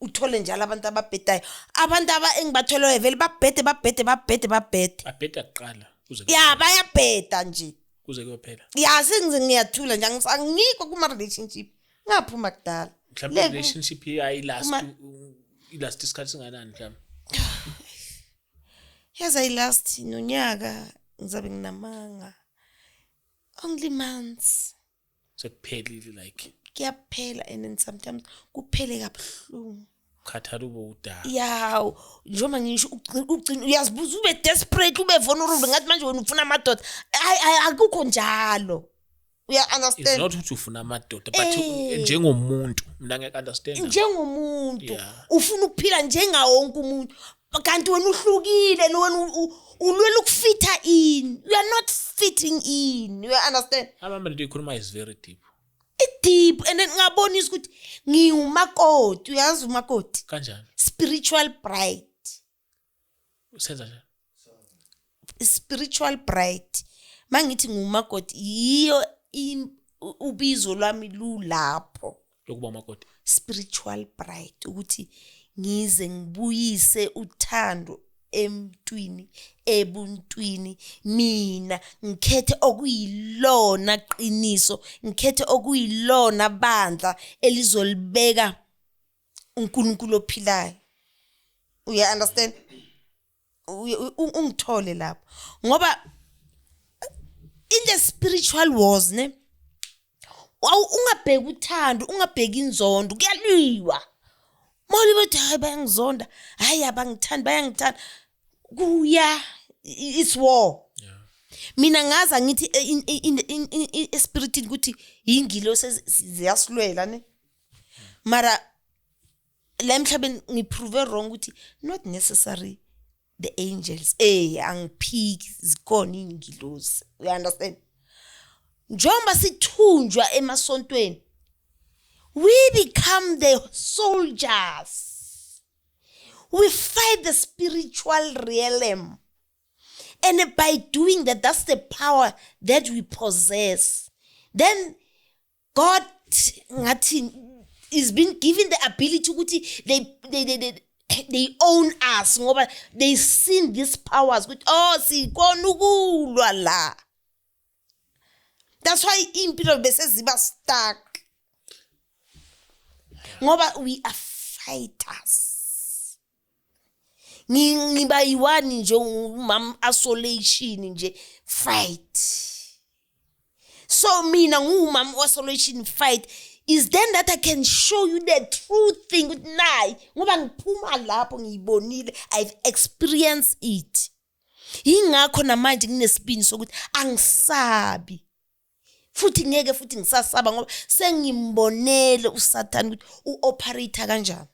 uthole njalo abantu ababhedayo, abantu aba engibatholayo vele babhede, babhede, babhede, babhede. Abheda kuqala kuze Ya, bayabheda nje. Kuze kuyophela. Ya, sengize ngiyathula nje, angikho kuma-relationship, ngaphuma kudala. Mhlawumbe relationship ayilast ilast isikhathi singanani mhlawumbe? Yazi, ayilast nonyaka, ngizabe nginamanga, only months. Sekuphelile like. Kuyaphela, and then sometimes kuphele kabuhlungu. Khathala ube udala. Ya, njengoba ngisho, ugcina uyazibuza, ube desperate, ube vulnerable, ngathi manje wena ufuna amadoda. Hayi, hayi, akukho njalo, It's uya-understand? not ukuthi ufuna amadoda, but njengomuntu mina ngeke understand. Njengomuntu ufuna ukuphila njengawo wonke umuntu, kanti wena uhlukile, wena ulwela ukufitha in, you are not fitting in, you understand? Abamba lento ikhuluma is very deep. I-deep, and then ngabonisa ukuthi ngiwumakoti, uyazi umakoti? Kanjani? Spiritual bride. Usenza njani? Spiritual bride, mangithi ngiwumakoti, yiyo ubizo lwami lulapho. Lokuba umakoti. Spiritual bride, ukuthi ngize ngibuyise uthando emntwini, ebuntwini. Mina ngikhethe okuyilona qiniso, ngikhethe okuyilona bandla elizolibeka uNkulunkulu ophilayo, uya understand? Ungithole lapho, ngoba in the spiritual wars ne, ungabheki uthando, ungabheki inzondo, kuyaliwa. Mawuli bathi hayi, bayangizonda, hayi, abangithandi, bayangithanda, kuya it's war. Mina ngaza ngithi espiritini ukuthi yingilosi ziyasilwela ne, mara la emhlabeni ngiprove wrong ukuthi not necessary the angels. Angiphiki, zikhona iy'ngilosi, you understand? Njengoba sithunjwa emasontweni, we become the soldiers, we fight the spiritual realm, and by doing that, that's the power that we possess. Then God ngathi is been given the ability ukuthi they own us, ngoba they seen these powers ukuthi oh, sikhona ukulwa la. That's why impilo bese ziba stuck, ngoba we are fighters. Ngiba yiwani nje, umam isolation nje fight. So mina nguwumama isolation fight is then that I can show you the true thing ukuthi nayi, ngoba ngiphuma lapho, ngiyibonile, I've experienced it. Yingakho namanje nginesibindi sokuthi angisabi futhi, ngeke futhi ngisasaba, ngoba sengimbonele uSathane ukuthi uoperate kanjani.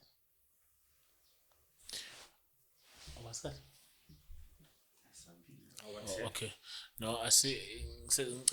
Awasikhathi. Okay. No, asi ngicela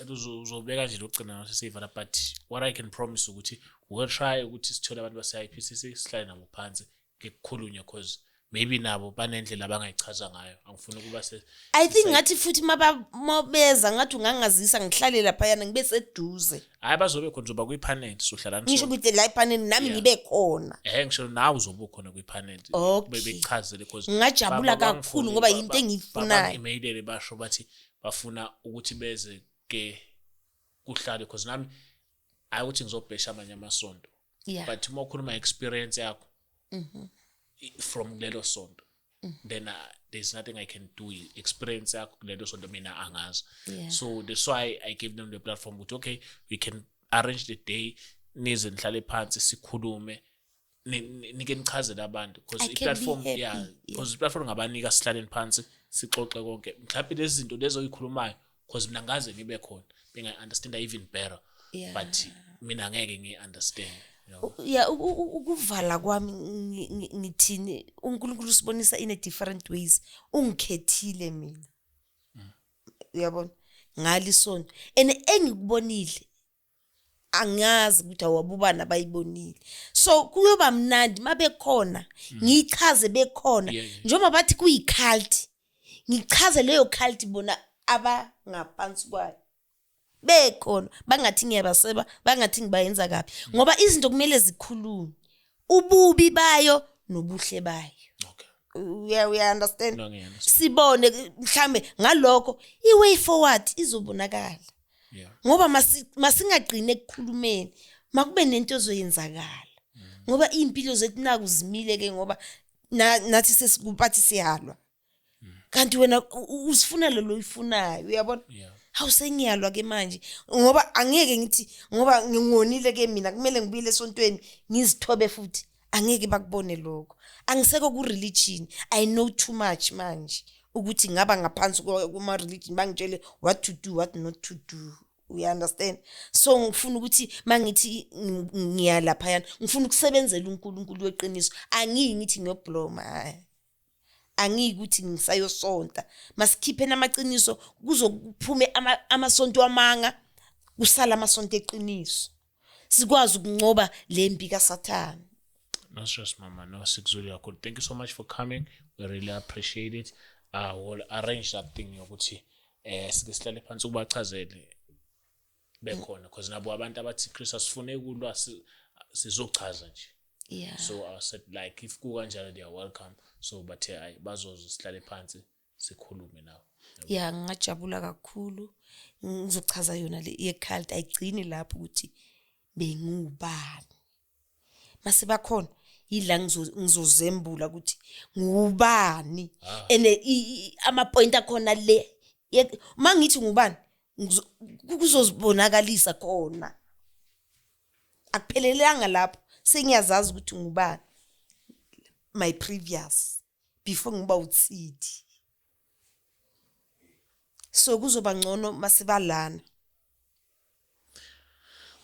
uzobeka nje lokugcina sesiyivala, but what I can promise ukuthi we'll try ukuthi sithole abantu base-IPCC, sihlale nabo phansi ke kukhulunywe, cause maybe nabo banendlela abangayichaza ngayo. Angifuni ukuba se I think ngathi futhi mabeza ngathi ungangazisa ngihlale laphayana, ngibe seduze. Hayi, bazobe khona, uzoba kwi-panel, sohlala. Ngisho ukuthi la epanel nami ngibe khona. Ngisho nawe uzobe ukhona kwi-panel. Bekuchazele, because Ngingajabula kakhulu ngoba yinto engiyifunayo. Bangi-emailele, basho bathi bafuna ukuthi beze ke kuhlale, because nami hayi ukuthi ngizobhesha amanye amasonto, but uma ukhuluma experience yakho from kulelo sonto, then there's nothing I can do. Experience yakho kulelo sonto mina angazi. So that's why I give them the platform ukuthi okay, we can arrange the day, nize nihlale phansi sikhulume, nike nichazele abantu, because I can be i-platform, happy, yeah, yeah. because i-platform ngabanika, sihlaleni phansi sixoxe konke, mhlawumbe lezi zinto lezo oyikhulumayo, because mina ngaze ngibe khona bengayi-understanda even better, but mina ngeke ngiyi-understand. Yeah, ukuvala kwami, ngithini, uNkulunkulu usibonisa in a different ways. Ungikhethile mina, uyabona, ngalisonto, and engikubonile angazi ukuthi awabubani abayibonile, so kuyoba mnandi mabekhona, ngiyichaze bekhona. Njengoba bathi kuyi-cult, ngichaze leyo cult bona abangaphansi kwayo bekhona, bangathi ngiyabaseba, bangathi ngibayenza kabi, ngoba izinto kumele zikhulunywe, ububi bayo nobuhle bayo. Uya understand? No, ngiya-understand. Sibone mhlambe ngalokho i-way forward izobonakala, ngoba masingagcini ekukhulumeni, makube nento ezoyenzakala, ngoba iy'mpilo zethu naku zimile ke, ngoba nathi sesikubathi siyalwa, kanti wena uzifuna lelo oyifunayo, uyabona? Yeah. Hawu, sengiyalwa ke manje, ngoba angeke ngithi ngoba ngingonile ke mina kumele ngibuyele esontweni ngizithobe futhi, angeke bakubone lokho. Angisekho ku-religion. I know too much manje ukuthi ngaba ngaphansi kuma-religion bangitshele what to do, what not to do, you understand? So ngifuna ukuthi mangithi ngiya laphayana, ngifuna ukusebenzela uNkulunkulu weqiniso. Angiyi ngithi ngiyobloma, hhayi, angiyi ukuthi ngisayosonta. Masikhiphe namaqiniso, kuzophume amasonto amanga, kusala amasonto eqiniso, sikwazi ukuncoba le mpi kaSathane. No stress, mama. No, sikuzwile kakhulu. Thank you so much for coming. We really appreciate it. We'll arrange that thing yokuthi sike sihlale phansi ubachazele bekhona, because nabo abantu abathi, "Chris, asifune ukulwa, sizochaza nje." So I said, like, if kukanjalo, they are welcome. So bathe ayi, bazoze sihlale phansi sikhulume nabo. Ya, ngingajabula kakhulu. Ngizochaza yona le ye-cult, ayigcini lapho ukuthi bengiwubani. Mase bakhona yila ngizozembula ukuthi ngubani, and ama-point akhona le uma ngithi ngubani, kuzozibonakalisa khona. Akuphelelanga lapho, sengiyazazi ukuthi ngubani my previous before ngiba uTsidi, so kuzoba ngcono masibalana.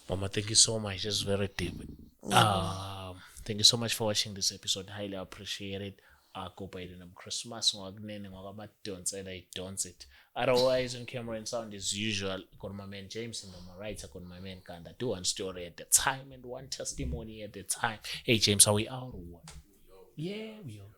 Mama, thank you so much. It's very deep. Thank you so much for watching this episode. Highly appreciate it. Go by the name Christmas. Ngwakunene ngwakamadonsela, I don't it. Otherwise, on camera and sound as usual, got my man James, and on my right, I got my man Kanda. Do one story at the time and one testimony at the time. Hey James, are we out or what? Yeah, we out.